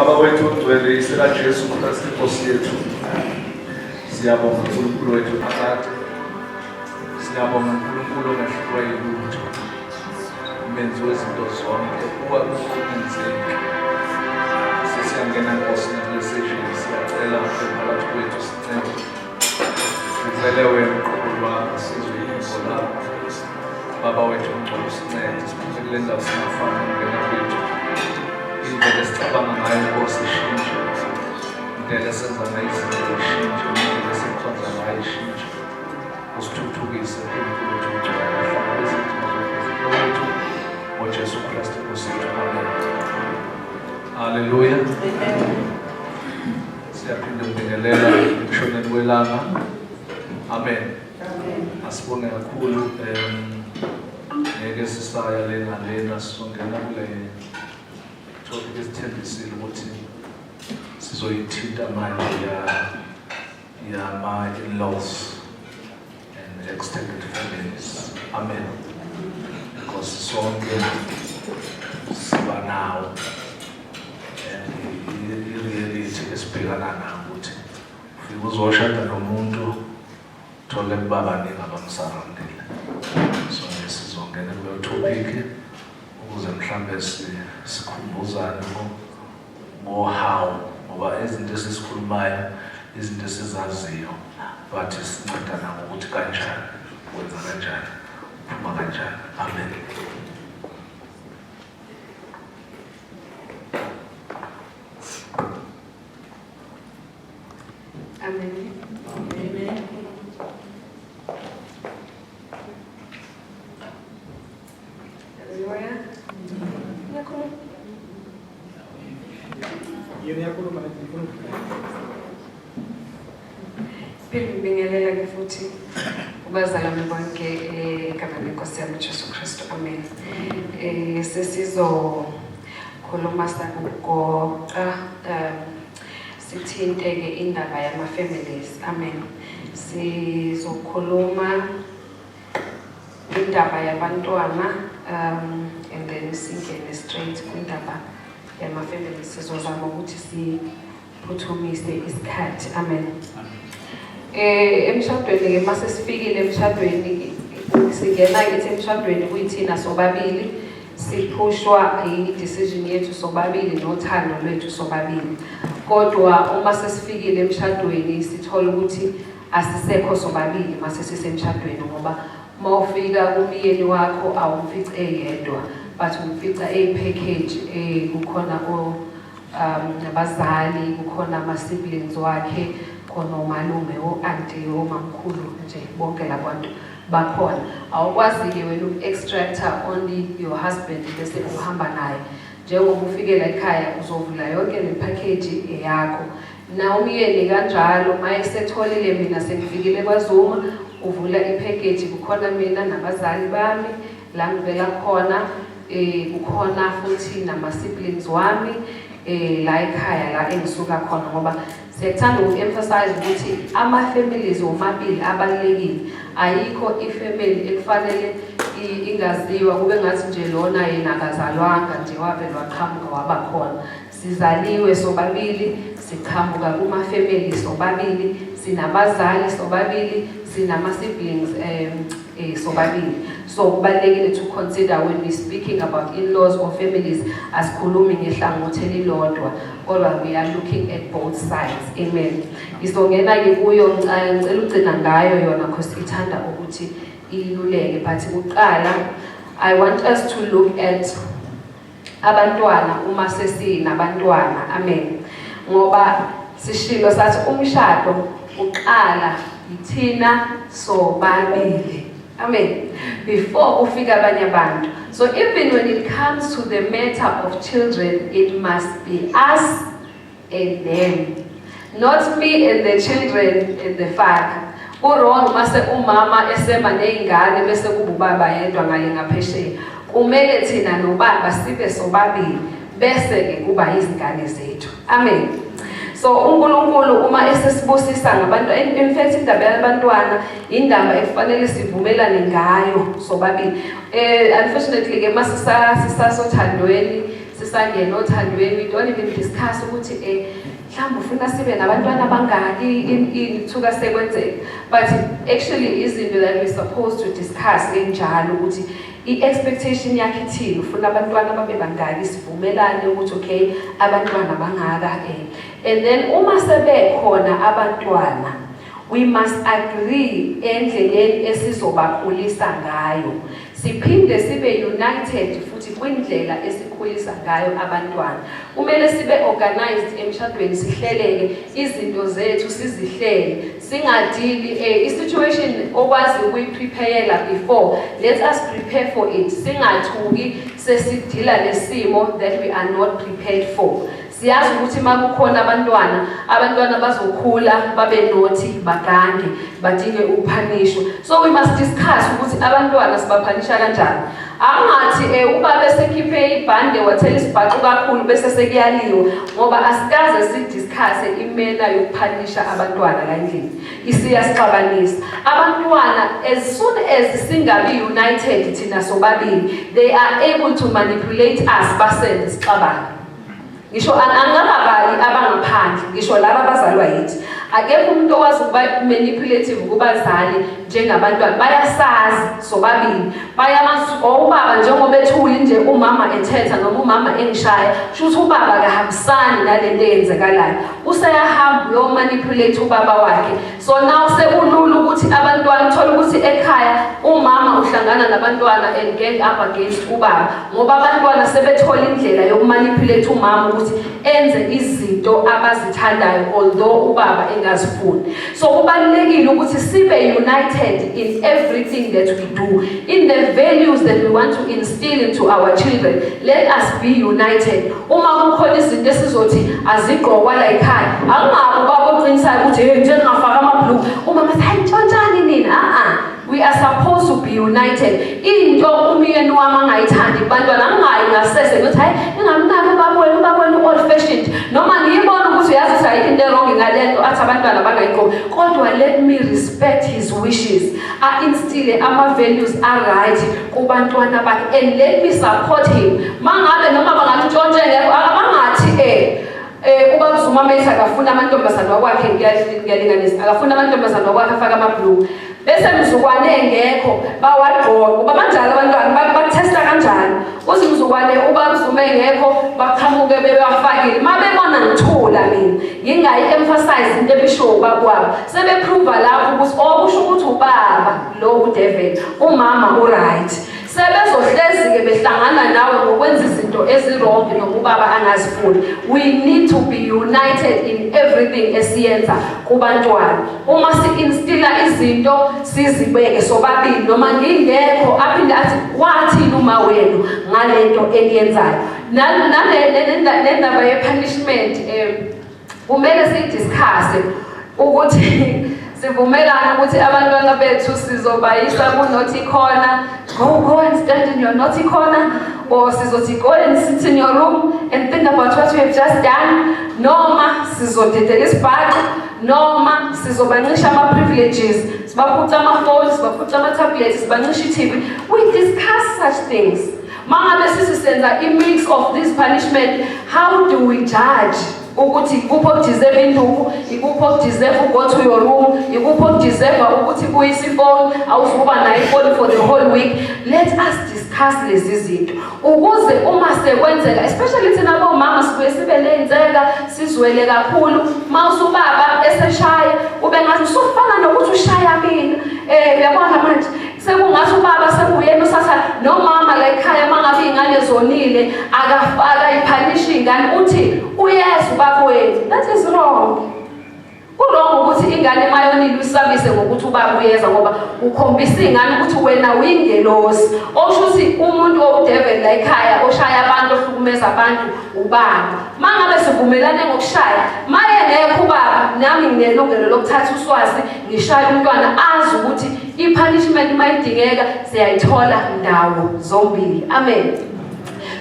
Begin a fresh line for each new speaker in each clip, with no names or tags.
Baba wethu ongcwele, Yise kaJesu Kristu Nkosi yethu. Siyabonga uNkulunkulu wethu phakade. Siyabonga uNkulunkulu ongehlulwa yilutho. Umenzi wezinto zonke, kuwa kungenzeki. Sesiyangena Nkosi nakule session, siyacela ube phakathi kwethu sincede. Sicele wena uqobo lwakho sizwe iphimbo lakho. Baba wethu ongcwele usincede siphume kule ndawo singafani ukungena kwethu. Indlela esicabanga ngayo Nkosi ishintshe. Indlela esenza ngayo izinto ishintshe, indlela esikhonza ngayo ishintshe. Usithuthukise uNkulunkulu wethu ongcwele. Uhlangabeze izidingo zomphefumulo wethu ngoJesu Kristu Nkosi yethu. Amen. Haleluya. Siyaphinda ukubingelela ekushoneni kwelanga. Amen. Asibonge kakhulu ngeke sisaya lena lena sizongena kule topic esithembisile ukuthi sizoyithinta manje ya yama in-laws and extended families. Amen. Because sonke siba nawo and i-reality esibhekana nayo ukuthi ufike uzoshada nomuntu thole kuba baningi abamsurroundile. So nje sizongena kuleyo topic ukuze mhlambe sikhumbuzane ngo-how ngoba izinto esizikhulumayo izinto esizaziyo but sincedana ngokuthi kanjani wenza kanjani uphuma kanjani. Amen.
Amen. Amen. Haleluya. Ngiyakhuluma.
Yena uyakhuluma nathi ngifuna
Siphinde ngibingelela ke futhi kubazalwane bonke egameni lenkosi yami Jesu Kristu. Amen. Sesizo khuluma sakugoqa sithinte ke indaba yama families. Amen. Sizokhuluma indaba yabantwana and then singene straight kwindaba yama families. Sizozama ukuthi siphuthumise isikhathi. Amen. Emshadweni ke mase sifikile emshadweni singena kithi emshadweni kuyithina sobabili siphushwa i-decision yethu sobabili nothando lwethu sobabili. Kodwa uma sesifikile emshadweni sithola ukuthi asisekho sobabili mase sisemshadweni, ngoba uma ufika kumyeni wakho awumfici eyedwa but umfica eyi-package, kukhona abazali, kukhona ama-siblings wakhe, khona omalume, o-auntie, omamkhulu, nje bonke labo bantu bakhona. Awukwazi-ke wena uku-extracta only your husband bese uhamba naye. Njengoba ufikela ekhaya uzovula yonke le package eyakho. Na umyeni kanjalo uma esetholile mina sengifikile kwaZuma, uvula ipackage, kukhona mina nabazali bami la ngivela khona, kukhona futhi nama-siblings wami la ekhaya la engisuka khona, ngoba siyakuthanda uku-emphasize ukuthi ama-families womabili abalulekile. Ayikho ifamily ekufanele ingaziwa kube ngathi nje lona yena akazalwanga nje wavele waqhamuka waba khona. Sizaliwe sobabili, siqhamuka kuma-family sobabili, sinabazali sobabili, sinama-siblings sobabili. So kubalulekile to consider when we speaking about in-laws or families, asikhulumi ngehlangothi elilodwa, kodwa we are looking at both sides. Amen. Ngizongena-ke kuyo, ngicela ugcina ngayo yona because ithanda ukuthi iluleke, but kuqala I want us to look at abantwana uma sesinabantwana. Amen. Ngoba sishilo sathi umshado uqala yithina sobabili. Amen. Before ufika abanye abantu. So even when it comes to the matter of children, it must be us and them. Not me and the children and the father. Ku-wrong mase umama esema ney'ngane bese kuba ubaba yedwa ngale ngaphesheya. Kumele thina nobaba sibe sobabili bese-ke kuba izingane zethu. Amen. So uNkulunkulu uma esesibusisa ngabantu, in fact indaba yabantwana indaba ekufanele sivumelane ngayo sobabili. Unfortunately ke mase sisasothandweni Sisangena othandweni, we don't even discuss ukuthi mhlawumbe ufuna sibe nabantwana abangaki, ini kuthuka sekwenzeka. But actually izinto that we supposed to discuss enjalo, ukuthi i-expectation yakhe ithini, ufuna abantwana babe bangaki, sivumelane ukuthi okay, abantwana bangaka. And then uma sebekhona abantwana, we must agree endleleni esizobakhulisa ngayo, siphinde sibe united futhi kwindlela esikhulisa ngayo abantwana. Kumele sibe organized emshadweni, sihleleke izinto zethu, sizihlele, singadili i-situation okwazi ukuyiprepare before. Let us prepare for it, singathuki sesidila nesimo that we are not prepared for. Siyazi ukuthi uma kukhona abantwana, abantwana bazokhula babe naughty, bagange, badinge ukuphanishwa. So we must discuss ukuthi abantwana sibaphanisha kanjani. Angathi ubaba esekhiphe ibhande wathela isibhaxu kakhulu bese sekuyaliwa, ngoba asikaze sidiscusse i-manner yokuphanisha abantwana la endlini. Isiyasixabanisa abantwana. As soon as singabi united thina sobabili, they are able to manipulate us, basenze sixabane. Ngisho angangabali abangaphandle, ngisho laba abazalwa yithi. Akekho umuntu owazi ukuba manipulative kubazali njengabantwana. Bayasazi sobabili, bayamazi ubaba njengoba ethuli nje, umama ethetha noma umama engishaya, kusho ukuthi ubaba akahambisani nalento eyenzekalayo. Useyahamba uyomanipulate ubaba wakhe. So now sekulula ukuthi abantwana, uthola ukuthi ekhaya umama uhlangana nabantwana and gang up against ubaba, ngoba abantwana sebethola indlela yokumanipulate umama ukuthi enze izinto abazithandayo, although ubaba engazifuni. So kubalulekile ukuthi sibe united in everything that we do, in the values that we want to instill into our children. Let us be united. Uma kukhona izinto esizothi azigqokwa la ekhaya, akungabi ubaba oqinisayo ukuthi, "Hey, nje ngingafaka amabhuluku," umama athi, "Hayi, ntshontshani nina." A-a, we are supposed to be united. Into umyeni wami angayithandi kubantwana, angingayi ngasese ngithi, "Hayi, ningamnaki ubaba wenu, ubaba wenu old fashioned," noma ngiyibona ukuthi uyazi ukuthi ayikho into e-wrong ngale nto athi abantwana bangayigqoki, kodwa let me respect his wishes, a-instile ama-values a-right kubantwana bakhe, and let me support him. Mangabe noma bangamntshontshe ngekho, abangathi ubaba Zuma methi akafuna amantombazane wakwakhe, ngiyalinganisa, akafuna amantombazane wakwakhe afake amabhuluku, bese mzukwane engekho bawagqoka, ngoba banjalo abantwana, bakuthesta kanjani. Uthi mzukwane ubaba Zuma engekho baqhamuke bebafakile, uma bebona ngithula mina ngingayi-emphasize into ebishiwo ubaba wabo, sebeprova lapho ukuthi okusho ukuthi ubaba lo udevil, umama uright. Sebezohlezi-ke behlangana nawe ngokwenza izinto ezi-wrong noma ubaba angazifuni. We need to be united in everything esiyenza kubantwana. Uma si-instila izinto, sizibeke sobabili, noma ngingekho aphinde athi, "Wathini uma wenu ngalento eniyenzayo?" Nendaba ye-punishment, kumele siyidiscusse ukuthi sivumelane ukuthi abantwana bethu sizobayisa ku-naughty corner, go go and stand in your naughty corner, or sizothi, "Go and sit in your room and think about what you have just done," noma sizodedela isibhaxu, noma sizobancisha ama-privileges, sibaphuca ama-phones, sibaphuca ama-tablets, sibancisha i-TV. We discuss such things. Mangabe sithi senza i-mix of this punishment, how do we judge ukuthi ikuphi okudeserve induku, ikuphi okudeserve go to your room, ikuphi okudeserve ukuthi kuyise ifoni, awuzukuba nayo ifoni for the whole week? Let us discuss lezi zinto ukuze uma sekwenzeka, especially thina bomama sibuye sibe ney'nseka, sizwele kakhulu. Ma usubaba eseshaya, ube ngathi usufana nokuthi ushaya mina. Uyabona manje sekungathi ubaba sekuyena usatha nomama la ekhaya. Uma ngabe iy'ngane zonile, akafaka iphanishi iy'ngane, uthi uyeza ubaba wethu. That is wrong. Ku-wrong ukuthi ingane mayonile uyisabise ngokuthi ubaba uyeza, ngoba ukhombisa iy'ngane ukuthi wena uyingelosi, osho ukuthi umuntu owudeveli la ekhaya, oshaya abantu, ohlukumeza abantu, ubaba. Uma ngabe sivumelane ngokushaya, maye ngekho ubaba, nami nginelungelo lokuthatha uswazi ngishaye umntwana, azi ukuthi i-punishment uma idingeka siyayithola ndawo zombili. Amen.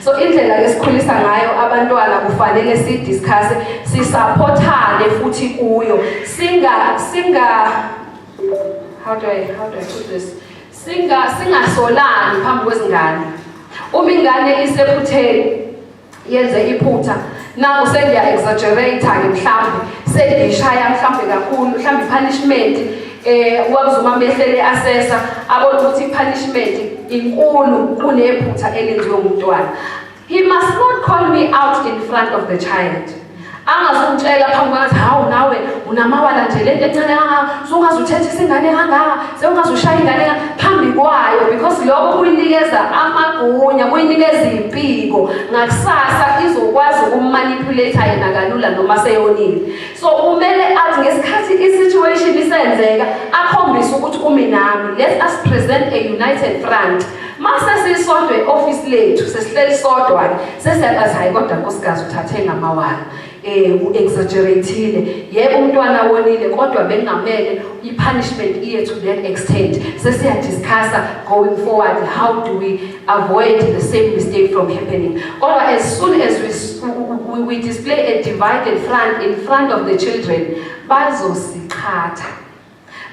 So indlela ke sikhulisa ngayo abantwana kufanele sidiscuss, sisupportane futhi kuyo. Singa How do I put this? Singasolani phambi kwezingane. Uma ingane isephutheni, Yenze iphutha, naku sengiya-exaggerate-ke, mhlawumbe sengiyishaya mhlawumbe kakhulu, mhlawumbe i-punishment, ubaba mehlele asesa abona ukuthi i-punishment inkulu kunephutha elenziwe umntwana. He must not call me out in front of the child. Angazungitshela phambi kwakhe, "Hawu, nawe unamawala nje, lento encane kangaka sungaze uthethisa ingane kangaka, sewungaze ushaya ingane phambi kwayo," because lokho kuyinikeza amagunya, kuyinikeza impiko. Ngakusasa izokwazi ukummanipulate yena kalula noma seyonile. So kumele athi ngesikhathi i-situation isenzeka akhombise ukuthi umi nami. Let us present a united front. Mase sisodwa e-office lethu, sesihleli sodwa-ke, sesiyacathi, "Hayi kodwa nkosikazi, uthathe ngamawala, u-exaggeratile. Yebo, umntwana wonile, kodwa bengamele i-punishment iye to that extent." Sesiyadiscussa going forward, how do we avoid the same mistake from happening. Kodwa as soon as we display a divided front in front of the children, bazosiqhatha,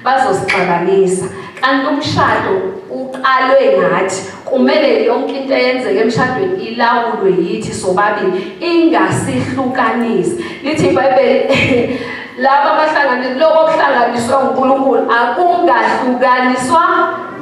bazosixabanisa. Kanti umshado uqalwe ngathi, kumele yonke into eyenzeka emshadweni ilawulwe yithi sobabili, ingasihlukanisi. Lithi iBhayibheli, laba abahlangane, lokho okuhlanganiswe uNkulunkulu akungahlukaniswa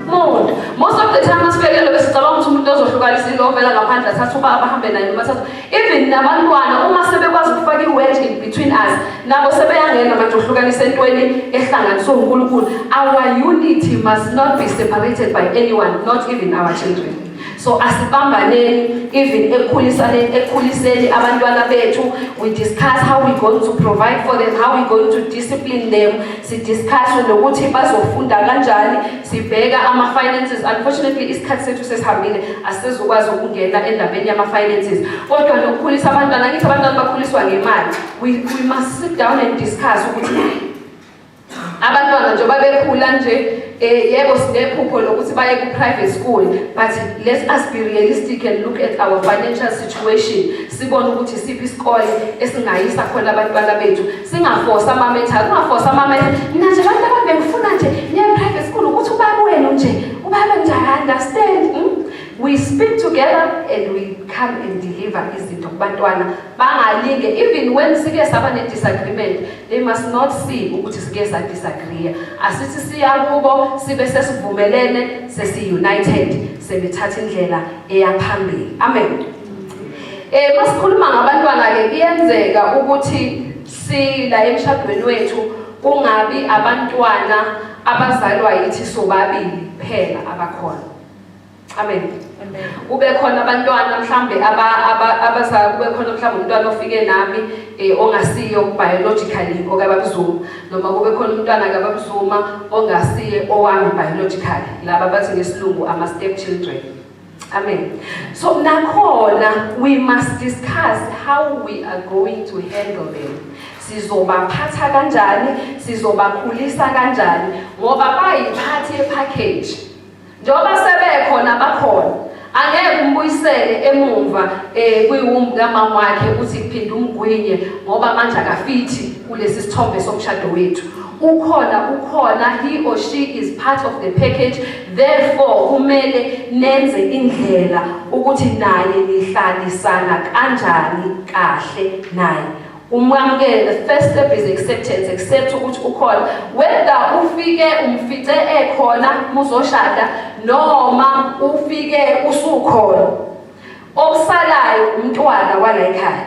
muntu. Most of the time asifikele besicabanga ukuthi umuntu ozohlukanisa ilo ovela ngaphandle, athathe ubaba ahambe naye, noma athathe even nabantwana. Uma sebekwazi ukufaka i-wedge in between us, nabo sebeyangena manje uhlukanisa entweni ehlanganiswe uNkulunkulu. Our unity must not be separated by anyone, not even our children. So asibambaneni even ekukhulisaneni, ekukhuliseni abantwana bethu. We discuss how we going to provide for them, how we going to discipline them. Sidiscuss nokuthi bazofunda kanjani, sibheka ama-finances. Unfortunately isikhathi sethu sesihambile, asizukwazi ukungena endabeni yama-finances, kodwa nokukhulisa abantwana, ngithi abantwana bakhuliswa ngemali. We must sit down and discuss ukuthi abantwana njengoba bekhula nje, yebo, sinephupho lokuthi baye ku-private school, but let us be realistic and look at our financial situation, sibone ukuthi siphi isikole esingayisa khona abantwana bethu. Singafosa ama-matter, ungafosa ama-matter. Mina nje abantu abantu bengifuna nje niye private school ukuthi ubaba wenu nje, ubaba nje, I understand, We speak together and we come and deliver izinto kubantwana. Bangalinge, even when sike saba ne-disagreement, they must not see ukuthi sike sa-disagree. Asithi siya kubo sibe sesivumelene, sesi-united, sebethatha indlela eya phambili. Amen. Masikhuluma ngabantwana ke, kuyenzeka ukuthi sila emshadweni wethu kungabi abantwana abazalwa yithi sobabili kuphela abakhona. Amen. Kube khona abantwana mhlambe abaza, kube khona mhlambe umntwana ofike nami ongasiyo biologically okaBabuzuma, noma kube khona umntwana kaBabuzuma ongasiye owami biologically, laba bathi ngesilungu ama step children. Amen. So nakhona we must discuss how we are going to handle them. Sizobaphatha kanjani, sizobakhulisa kanjani, ngoba bayiphathi yepackage. Njengoba sebekhona bakhona. Angeke umbuyisele emumva kwiwomb kamama wakhe uthi kuphinde umgwinye, ngoba manje akafithi kulesi sithombe somshado wethu. Ukhona, ukhona, he or she is part of the package. Therefore kumele nenze indlela ukuthi naye nihlalisana kanjani kahle naye. Umamukele. The first step is acceptance. Accept ukuthi ukhona, whether ufike umfice ekhona muzoshada noma ufike usukhona. Okusalayo umntwana wala ekhaya,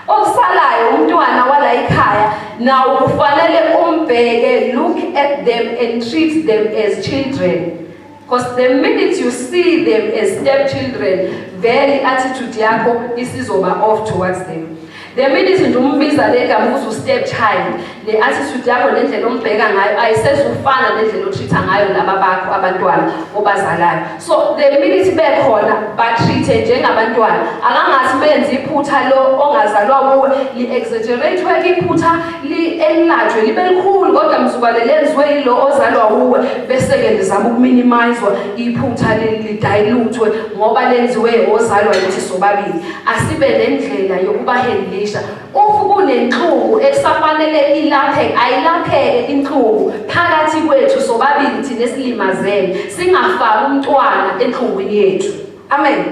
okusalayo umntwana wala ekhaya nawo kufanele umbheke. Look at them and treat them as children, because the minute you see them as stepchildren, vele attitude yakho isizoba off towards them. The minute nje umbiza le gama ukuthi u-step child, le attitude yakho nendlela ombheka ngayo ayisezufana nendlela otreat-a ngayo laba bakho abantwana obazalayo. So the minute bekhona, batreat-e njengabantwana. Akangathi benze iphutha lo ongazalwa kuwe li-exaggerate iphutha, li-enlarge libe likhulu, kodwa mzukwane lenziwe yilo ozalwa wuwe, bese-ke lizama ukuminimizwa iphutha, lidilutwe ngoba lenziwe ozalwa yithi sobabili. Asibe nendlela yokubahandlisha. If kunenhlungu ekusafanele ilapheke, ayilapheke inhlungu phakathi kwethu sobabili thina esilimazene, singafaki umntwana enhlungwini yethu. Amen.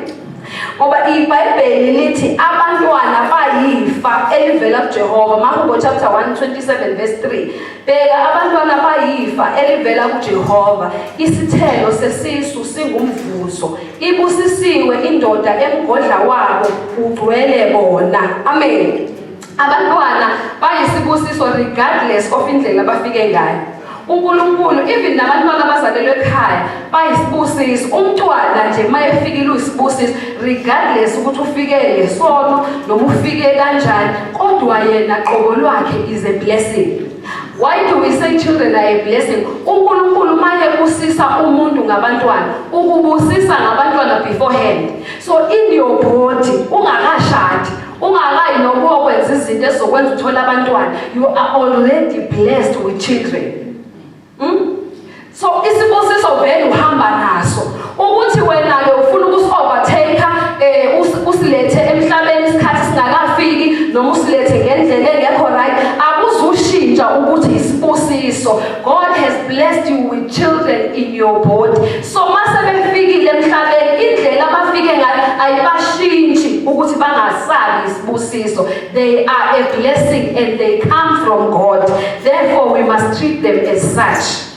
Ngoba iBhayibheli lithi abantwana bayifa elivela kuJehova. Mahubo chapter 127 verse 3. Bheka, abantwana bayifa elivela kuJehova. Isithelo sesisu singumvuzo. Ibusisiwe indoda emgodla wabo ugcwele bona. Amen. Abantwana bayisibusiso regardless of indlela abafike ngayo. UNkulunkulu, even nabantwana abazalelwe ekhaya bayisibusiso. Umntwana nje mayefikile uyisibusiso, regardless ukuthi ufike ngesono noma ufike kanjani, kodwa yena qobo lwakhe is a blessing. Why do we say children are a blessing? UNkulunkulu maye busisa umuntu ngabantwana, ukubusisa ngabantwana beforehand. So in your body, ungakashadi, ungakayi nokuyokwenza izinto ezizokwenza uthole abantwana, you are already blessed with children. So isibusiso vele uhamba naso. Ukuthi wena ke ufuna ukusi-overtake, usilethe emhlabeni isikhathi singakafiki, noma usilethe ngendlela engekho right, akuzushintsha ukuthi isibusiso. God has blessed you with children in your body. So mase befikile emhlabeni, indlela abafike ngayo ayibashintshi ukuthi bangasabi isibusiso. They are a blessing and they come from God. Therefore we must treat them as such.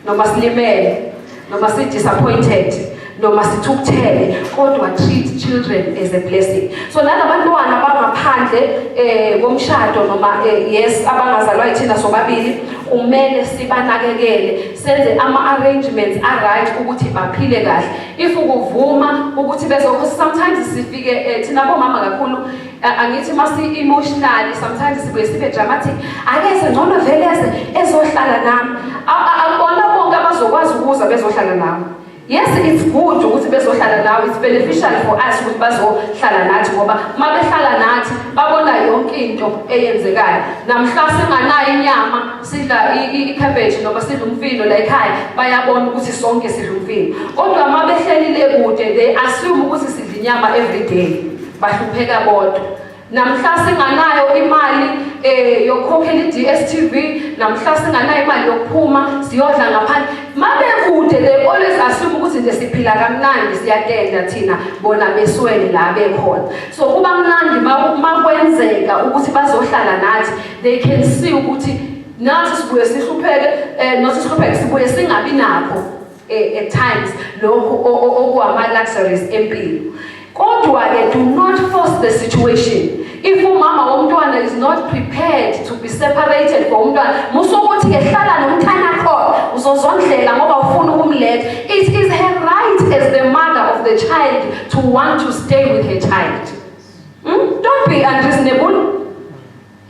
Noma silimele, noma si-disappointed, noma sithukuthele, kodwa treat children as a blessing. So nalabantwana bangaphandle komshado, noma yes, abangazalwa yithina sobabili, kumele sibanakekele, senze ama-arrangements a-right ukuthi baphile kahle. If ukuvuma ukuthi bezokho, sometimes sifike thina bomama kakhulu, angithi masi-emotionally sometimes sibuye sibe dramatic, akeze ngcono vele eze ezohlala nami. Akubona bonke abazokwazi ukuza bezohlala nawe. Yes, it's good ukuthi bezohlala nawe, it's beneficial for us ukuthi bazohlala nathi, ngoba uma behlala nathi babona yonke into eyenzekayo. Namhla singanayo inyama, sidla i-cabbage noma sidla umfino la ekhaya, bayabona ukuthi sonke sidla umfino. Kodwa uma behlelile kude, they assume ukuthi sidla inyama every day, bahlupheka bodwa. Namhla singanayo imali yokukhokhela i-DStv, namhla singanayo imali yokuphuma siyodla ngaphandle, mabekude they always assume ukuthi nje siphila kamnandi, siyatenda thina, bona beswele la bekhona. So kuba mnandi makwenzeka ukuthi bazohlala nathi, they can see ukuthi nathi sibuye sihlupheke, nothi sihlupheke, sibuye singabi nakho at times lokhu okuwama luxuries empilo. Kodwa ke do not force the situation. If umama womntwana is not prepared to be separated for umntwana, musukuthi ke hlala nomntana khona, uzozondlela ngoba ufuna ukumletha. It is her right as the mother of the child to want to stay with her child. Don't be unreasonable.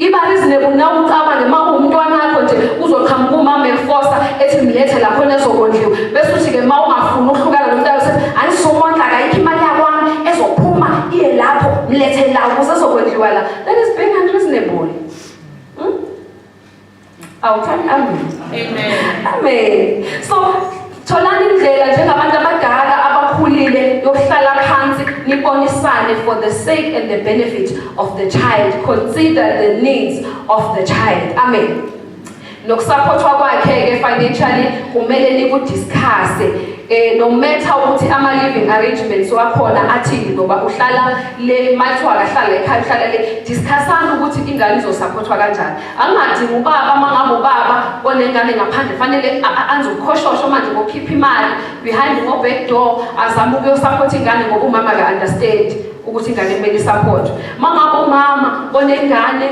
Iba reasonable na ucabange uma kuwumntwana wakho nje, uzoqhamuka umama ekufosa ethi mlethe la khona ezokondliwa, bese uthi-ke uma ungafuni ukuhlukana nomntwana usethi angisomondla, akayikho imali yakwami ezophuma iye lapho, mlethe la ukuze ezokondliwa la. That is being unreasonable. Awuthandi amen?
Amen.
Amen. So tholani indlela njengabantu abadala abakhulile yokuhlala phansi nibonisane for the sake and the benefit of the child. Consider the needs of the child. Amen. Nokusupportwa kwakhe ke financially kumele nikudiscuss, no matter ukuthi ama living arrangements wakhona athini, ngoba uhlala le, mathiwa akahlala ekhaya, uhlala le, discussani ukuthi ingane izosupportwa kanjani. Angingadingi ubaba, uma ngabe ubaba onengane ngaphandle fanele anze ukukhoshosho manje ngokukhipha imali behind ngo-back door, azame ukuyosupport ingane ngoba umama ka-understand ukuthi ingane kumele isupport. Uma ngabe umama onengane,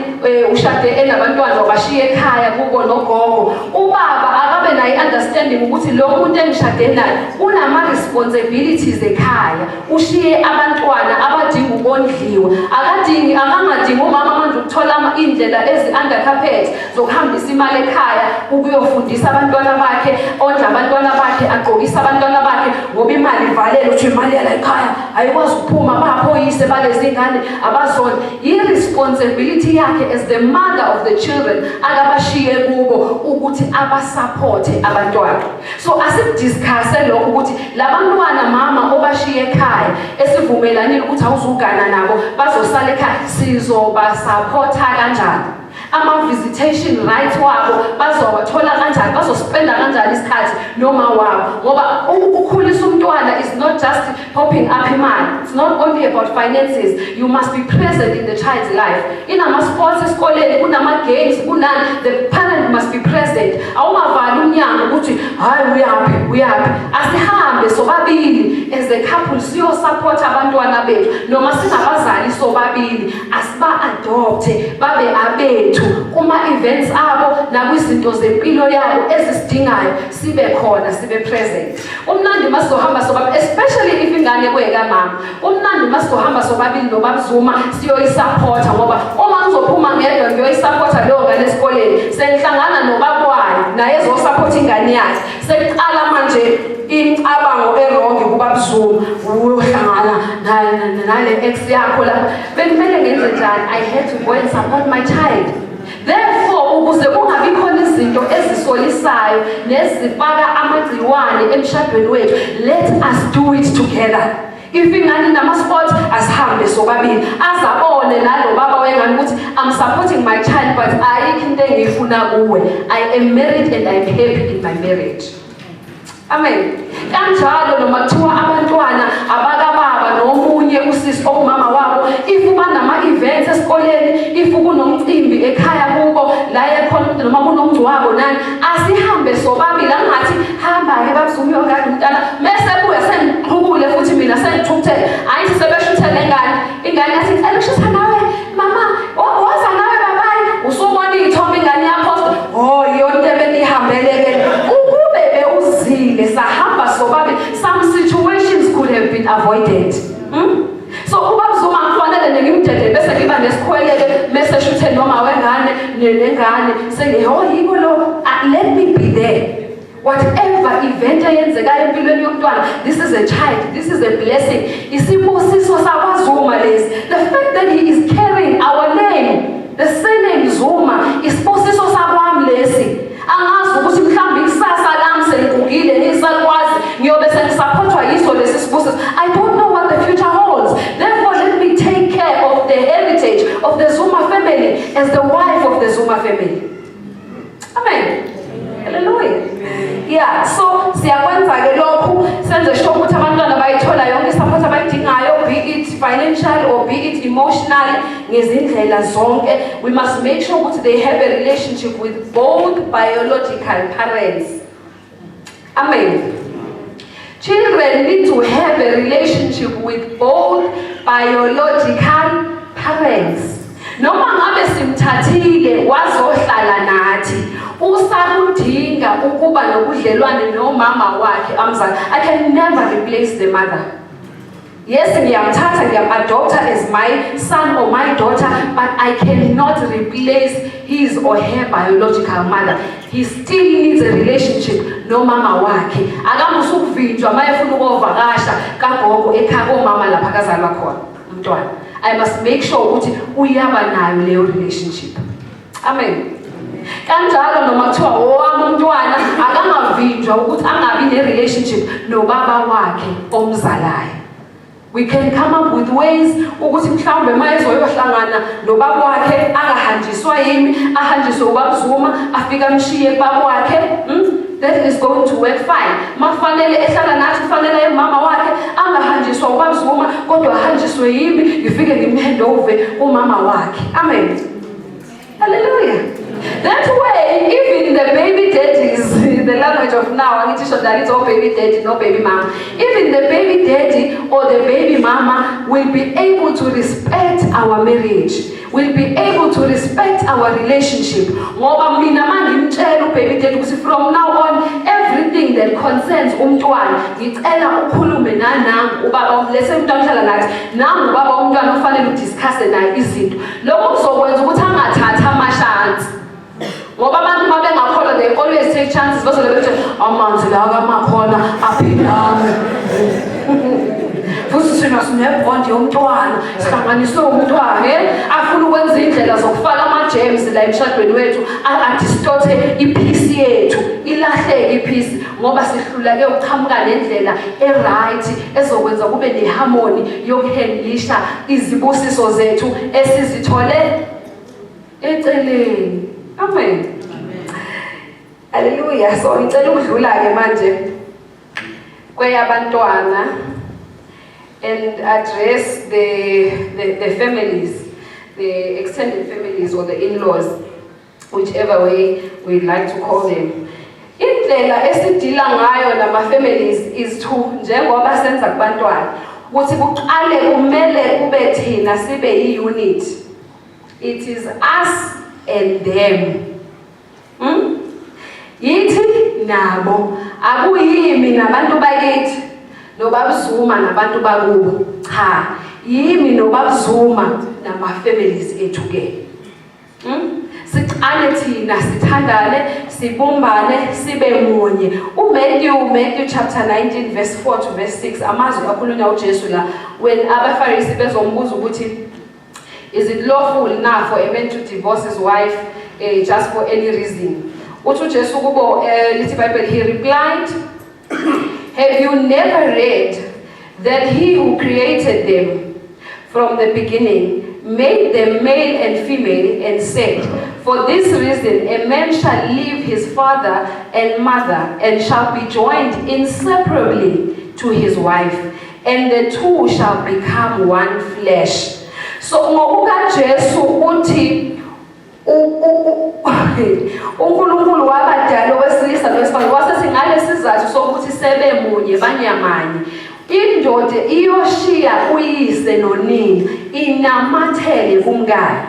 ushade enabantwana, wabashiya ekhaya kubo nogogo, ubaba akabe nayo i-understanding ukuthi lo muntu engishade naye unama-responsibilities ekhaya, ushiye abantwana abadinga ukondliwa. Akadingi, akangadingi umama manje ukuthola iy'ndlela ezi-under carpet zokuhambisa imali ekhaya ukuyofundisa abantwana bakhe, ondla abantwana bakhe, agqokise abantwana bakhe, ngoba imali ivalele uthi imali yala ekhaya ayikwazi ukuphuma, baphoyise balezi ngane abazona. I-responsibility yakhe as the mother of the children akabashiye kubo ukuthi abasupporte abantwana. So asikudiscusse lokho ukuthi labantwana mama obashiye ekhaya, esivumelanile ukuthi awuzugana nabo, bazosala ekhaya, sizobasupporta kanjani? Ama-visitation rights wabo bazowathola kanjani? Bazospenda kanjani isikhathi noma wabo? Ngoba ukukhulisa umntwana is not just popping up imali. It's not only about finances. You must be present in the child's life. Inama-sports esikoleni, kunama-games, kunani, the parent must be present. Awungavali umnyango ukuthi hayi, uyaphi, uyaphi. Asihambe sobabili as a couple siyosupport abantwana bethu. Noma singabazali sobabili, asiba-adopte babe abethu kuma-events abo nakwizinto zempilo yabo ezisidingayo, sibe khona, sibe present. Umnandi masizohamba sobabili, especially if ingane kuyekamama. Umnandi masizohamba sobabili noBaba Zuma siyoyisupporta, ngoba uma ngizophuma ngedwa ngiyoyisupporta leyo ngane esikoleni, sengihlangana nobaba wayo, naye ezosupport ingane yakhe. Sekuqala manje imicabango e-wrong kuBaba Zuma, uyohlangana nale ex yakho lapha. Bekumele ngenze njani? I had to go and support my child. Therefore, ukuze kungabi khona izinto ezisolisayo nezifaka amagciwane emshadweni wethu, let us do it together. If ingane nama-sport, asihambe sobabili, azabone nalo baba wengane ukuthi I'm supporting my child, but ayikho into engiyifuna kuwe. I am married and I'm happy in my marriage. Amen. Kanjalo noma kuthiwa abantwana abakababa nomunye usisi owumama wabo, if banama-events esikoleni, if kunomcimbi ekhaya kubo la ekhona, noma kunomngcwabo nani, asihambe sobabili. Angingathi hamba-ke babuZuma uyongada umntana, mese buya sengiqhubule futhi mina sengithukuthele. Ayithi sebeshuthele ngane, ingane yathi, "Cela ukushutha nawe mama." Woza nawe babayi. Usubona iy'thombe, ingane yaphosta, oh, iyona into ebeniyihambele-ke. Ukube bewuzile sahamba sobabili, some situations could have been avoided, So uBaba Zuma kufanele ngimdede bese ngiba nesikhweleke mese shuthe noma wengane nengane sengi, oh, yiko lo. Let me be there whatever event eyenzekayo empilweni yomntwana. This is a child, this is a blessing. Isibusiso sakwaZuma lesi. The fact that he is carrying our name, the surname Zuma, isibusiso sakwami lesi. Angazi ukuthi mhlawumbe ikusasa lami seligugile ngisalukwazi, ngiyobe sengisupportwa yiso lesi sibusiso. I don't know what the future holds. Therefore, let me take care of the heritage of the Zuma family as the wife of the Zuma family. Amen, hallelujah. Yeah, so siyakwenza ke lokhu, senze sure ukuthi abantwana bayithola yonke isupport abayidingayo, be it financial or be it emotional, ngezindlela zonke. We must make sure ukuthi they have a relationship with both biological parents. Amen. Children need to have a relationship with both biological parents. Noma ngabe simthathile wazohlala nathi, usakudinga ukuba nobudlelwane nomama wakhe amzali. I can never replace the mother. Yes, ngiyamthatha, ngiyam-adopta as my son or my daughter, but I cannot replace his or her biological mother. He still needs a relationship nomama wakhe. Akamusukuvinjwa uma efuna ukovakasha kagogo ekhaya komama lapha akazalwa khona umntwana. I must make sure ukuthi uyaba nayo leyo relationship. Amen. Kanjalo noma kuthiwa owami umntwana, akangavinjwa ukuthi angabi ne-relationship nobaba wakhe omzalayo. We can come up with ways ukuthi mhlawumbe uma ezoyohlangana nobaba wakhe angahanjiswa yimi, ahanjiswe ubaba Zuma, afike amshiye kubaba wakhe, That is going to work fine. Mafanele ehlala nathi, kufanele umama wakhe angahanjiswa ubaba Zuma, kodwa ahanjiswe yimi, ngifike ngimhandover kumama wakhe. Amen, hallelujah. That way, even the baby daddies, the language of now, angithi shoda it's all baby daddy, no baby mama. Even the baby daddy or the baby mama will be able to respect our marriage, will be able to respect our relationship. Ngoba mina mangimtshela ubaby daddy ukuthi from now on, everything that concerns umntwana, ngicela ukhulume nanangu ubaba, umlethe umntwana uhlala nathi, nangu ubaba umntwana ofanele udiscuss naye izinto. Lokho kuzokwenza ukuthi angathathi amashansi, ngoba abantu uma bengakholwa, they always take chances. Bazobe bethi amanzi la kamakhona aphilame, futhi thina sinebhondi yomntwana, sihlanganiswe umntwana, afuna ukwenza indlela zokufaka ama-germs la emshadweni wethu, adistorte ipeace yethu, ilahleke ipeace, ngoba sihluleke ukuqhamuka nendlela e-right ezokwenza kube neharmony yokuhandlisha izibusiso zethu esizithole. Eceleni. Amen. Haleluya. So ngicela ukudlula ke manje kweyabantwana and address the families, the extended families or the in-laws, whichever way we like to call them. Indlela esi-deal-a ngayo nama families is to, njengoba senza kubantwana, ukuthi kuqale kumele kube thina sibe i-unit. It is us and them. Yithi nabo, akuyimi nabantu bakithi noBaba Zuma nabantu bakubo. Cha, yimi noBaba Zuma nama families ethu ke. Siqale thina sithandane, sibumbane, sibe munye. uMatthew chapter 19 verse 4 to verse 6, amazwi akhulunywa uJesu la when abaFarisi bezombuza ukuthi, is it lawful now for a man to divorce his wife just for any reason? Uthi uJesu kubo, lithi iBhayibheli, he replied, "Have you never read that he who created them from the beginning made them male and female and said, 'For this reason a man shall leave his father and mother and shall be joined inseparably to his wife, and the two shall become one flesh'?" So ngokukaJesu uthi uNkulunkulu wabadala owesilisa nowesifazane, wase ngalesizathu sokuthi sebemunye, banyamanye, indoda iyoshiya uyise nonina inamathele kumkayo.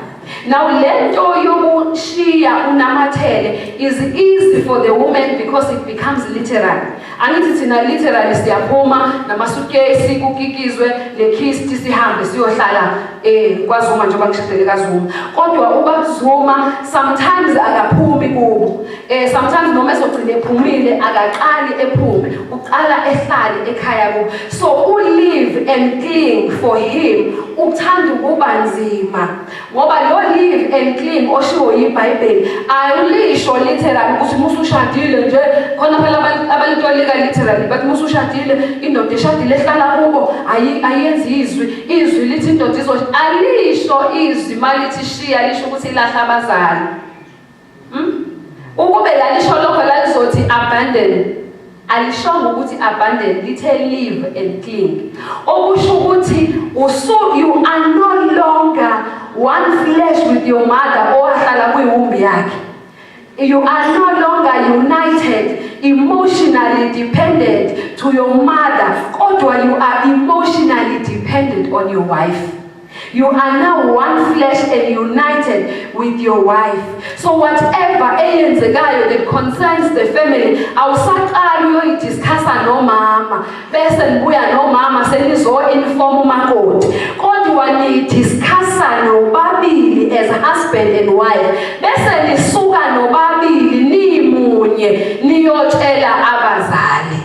Now lento yokushiya unamathele is easy for the woman because it becomes literal. Angithi thina literally siyaphuma namasuitcase, kukikizwe nekhisti, sihambe siyohlala kwaZuma, njengoba ngishadele kaZuma. Kodwa uBaba Zuma sometimes akaphumi kubo. Sometimes noma esogcina ephumile, akaqali ephume, uqala ehlale ekhaya kubo. So u-leave and cling for him uthanda ukuba nzima, ngoba lo leave and cling oshiwo yiBhayibheli awulisho literally ukuthi musushadile nje khona phela abalitolika literally, but musushadile, indoda eshadile ehlala kubo ayenzi izwi. Izwi lithi indoda izo, alisho izwi malithi shiya, lisho ukuthi ilahla abazali. Ukube lalisho lokho, lalizothi abandon. Alishongo ukuthi abandon, lithe leave and cling, okusho ukuthi usu you are no longer one flesh with your mother owahlala kwiwomb yakhe. You are no longer united, emotionally dependent to your mother, kodwa you are emotionally dependent on your wife. You are now one flesh and united with your wife. So whatever eyenzekayo that concerns the family, awusaqali uyoyidiscussa nomama bese nibuya nomama senizo-inform umakoti, kodwa niyidiscussa nobabili as husband and wife, bese nisuka nobabili nimunye niyotshela abazali.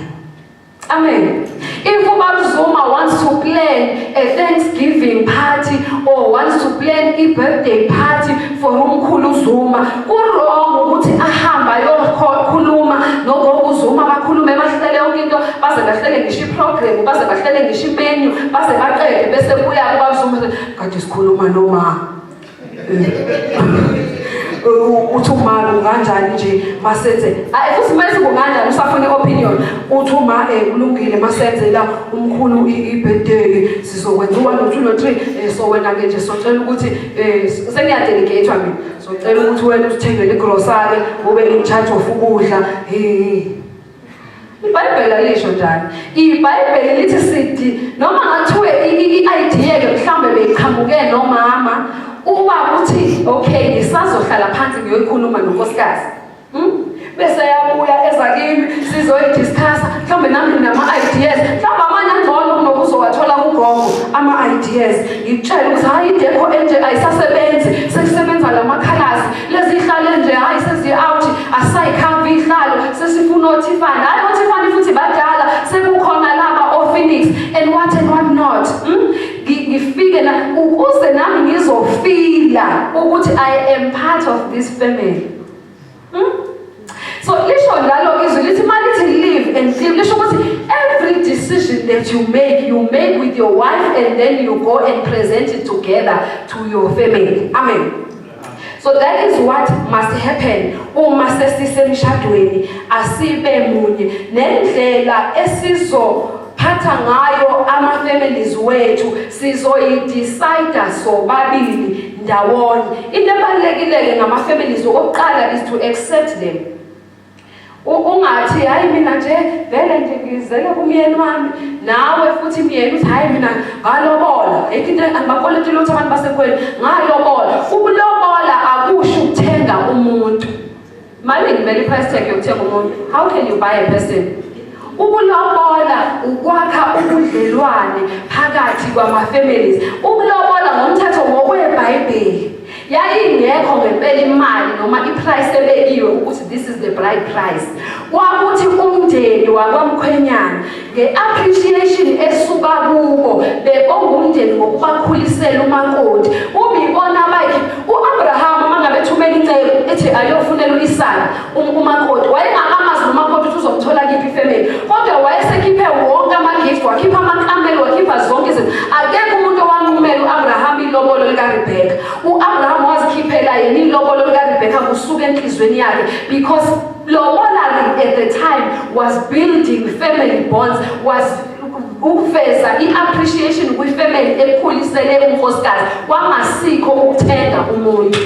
Amen. If Ubaba Zuma wants to plan a Thanksgiving party or wants to plan a birthday party for umkhulu Zuma, ku-wrong ukuthi ahambe ayokhuluma nogogo Zuma, bakhulume, bahlele yonke into, baze bahlele ngisho iprogram, baze bahlele ngisho imenu, baze baqede, bese kuya kuBaba Zuma, kade sikhuluma noma uthi uma kunganjani nje masenze. Ayi, futhi mase kunganjani, usafuna i-opinion. Uthi uma kulungile, masenzela umkhulu i-birthday sizokwenza u-1 no 2 no 3, so wena ke nje socela ukuthi sengiyadelegate mina, socela ukuthi wena usithengele igrocery, ube in charge of ukudla. IBhayibheli alisho njalo. IBhayibheli lithi sithi noma ngathiwe i-idea ke mhlambe beyiqhamuke nomama, ubaba uthi, "Okay, ngisazohlala phansi ngiyoyikhuluma nonkosikazi." Bese yabuya eza kimi, sizoyidiscussa, mhlawumbe nami nginama-ideas, mhlawumbe amanye angcono kunokuzowathola kugogo ama-ideas. Ngikutshele ukuthi hhayi, i-decor enje ayisasebenzi, sekusebenza lama-colours, lezi iy'hlalo nje hhayi sezi-out, asisayikhava iy'hlalo, sesifuna oTiffany. Hhayi, oTiffany futhi badala, sekukhona laba o-Phoenix and what not. Ngifike na ukuze nami ngizofila ukuthi I am part of this family. So lisho njalo izwi, lithi malithi leave and cleave, lisho ukuthi every decision that you make, you make with your wife and then you go and present it together to your family. Amen. So that is what must happen uma sesisemshadweni, asibe munye nendlela esizophatha ngayo ama-families wethu, sizoyi-decide sobabili ndawonye. Into ebalulekile-ke ngama-families, okokuqala is to accept them. Ungathi, "Hayi, mina nje vele nje ngizele kumyeni wami." Nawe futhi myeni uthi, "Hayi, mina ngalobola, ayikho into angibakoletile ukuthi abantu basekhweni ngalobola." Ukulobola akusho ukuthenga umuntu. Malini vele i-price tag yokuthenga umuntu? How can you buy a person? Ukulobola ukwakha ubudlelwane phakathi kwama-families. Ukulobola ngomthetho ngokwebhayibheli, yayingekho ngempela imali noma i-price ebekiwe ukuthi this is the bride price. Kwakuthi umndeni wakwamkhwenyana, nge-appreciation esuka kubo, bebonga umndeni ngokubakhulisela umakoti, ubibona bakhe. U-Abrahama uma ngabe ethumela inceku ethi ayofunela u-Isaka umakoti, wayengakamazi umakoti ukuthi uzomthola kiphi i-family, kodwa wayesekhiphe wonke ama-gift, wakhipha amakamelo, wakhipha zonke izinto. Akekho umuntu owanqumela u-Abrahama ilobolo likaRebheka. U-Abrahama wazikhiphela yena ilobolo likaRebheka kusuka enhliziyweni yakhe, because lobola at the time was building family bonds, was ukuveza i-appreciation kwi-family ekukhulisele unkosikazi. Kwangasikho ukuthenga umuntu.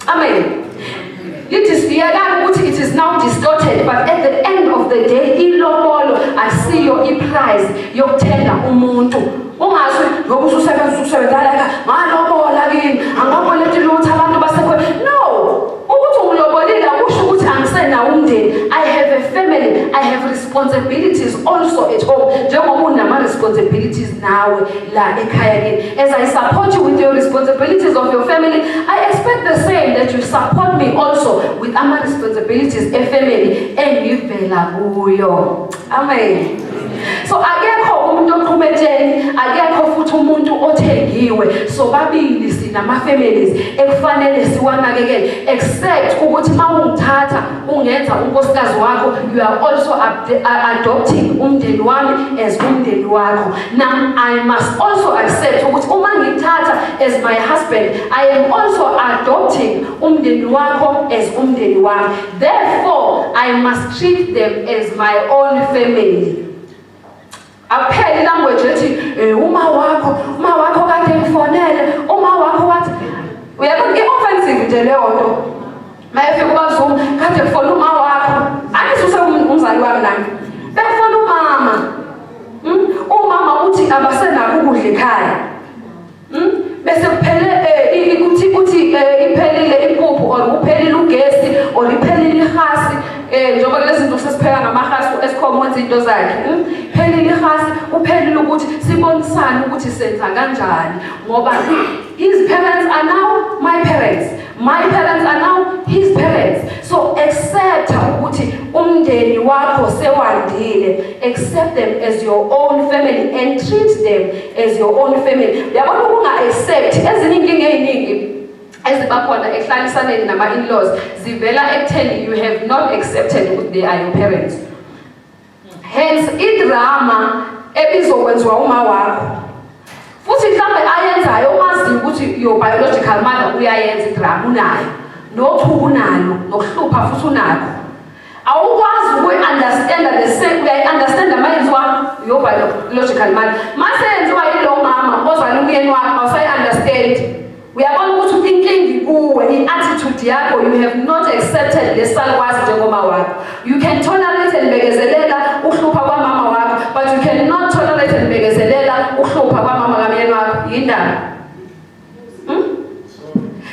Amen. It is iyakala ukuthi it is now distorted, but at the end of the day ilobolo asiyo i-price yokuthenga umuntu. Ungazi ngoba ususebenza, ususebenza la, ngalobola kini, angakweleti lutho abantu basekhona. No, ukuthi ungilobolile akusho ukuthi angisenawo umndeni. I have a family, I have responsibilities also at home, njengoba unama-responsibilities nawe la ekhaya kini. As I support you with your responsibilities of your family, I expect the same, that you support me also with ama-responsibilities e-family engivela kuyo. Amen. So akekho umuntu oqhuma etsheni, akekho futhi umuntu othengiwe. Sobabili sinama-families ekufanele siwanakekele, except ukuthi uma ungithatha ungenza unkosikazi wakho, you are also adopting umndeni wami as umndeni wakho. Now I must also accept ukuthi uma ngithatha as my husband, I am also adopting umndeni wakho as umndeni wami. Therefore I must treat them as my own family. Akupheli language ethi uma wakho, uma wakho kade ngifonele, uma wakho wathi. Uyabona, i-offensive nje leyo nto. Mayefika uBazuma, "Kade kufona uma wakho." Angisuse umzali wami nami. Bekufona umama. Umama uthi abasenakho ukudla ekhaya. Bese kuphele uthi iphelile impuphu or kuphelile ugesi or iphelile ihasi, njengoba kulezi zinto sesipheka ngamahasi, u-Eskom wenza into zakhe. Phelile ihasi, kuphelile ukuthi sibonisane ukuthi senza kanjani, ngoba his parents are now my parents, my parents are now his parents. So accept ukuthi umndeni wakho sewandile. Accept them as your own family and treat them as your own family. Uyabona, ukunga-accept, ezinye inkinga ey'ningi eziba khona ekuhlalisaneni nama-in-laws zivela ekutheni you have not accepted ukuthi they are your parents. Hence idrama ebizokwenziwa uma wakho, futhi mhlawumbe ayenzayo umaziyo ukuthi your biological mother uyayenza idrama, unayo nothuku, unalo nokuhlupha futhi unakho. Awukwazi ukuyi-understanda the same. Uyayi-understanda uma yenziwa your biological mother. Mase yenziwa yilo mama ozala umyeni wakho, awusayi-understand. Uyabona ukuthi inkinga ikuwe, i-attitude yakho. You have not accepted lesalukwazi njengoma wakho. You can tolerate and bekezelela uhlupha kwamama wakho, but you cannot tolerate and bekezelela uhlupha kwamama kamyeni wakho. Yindaba?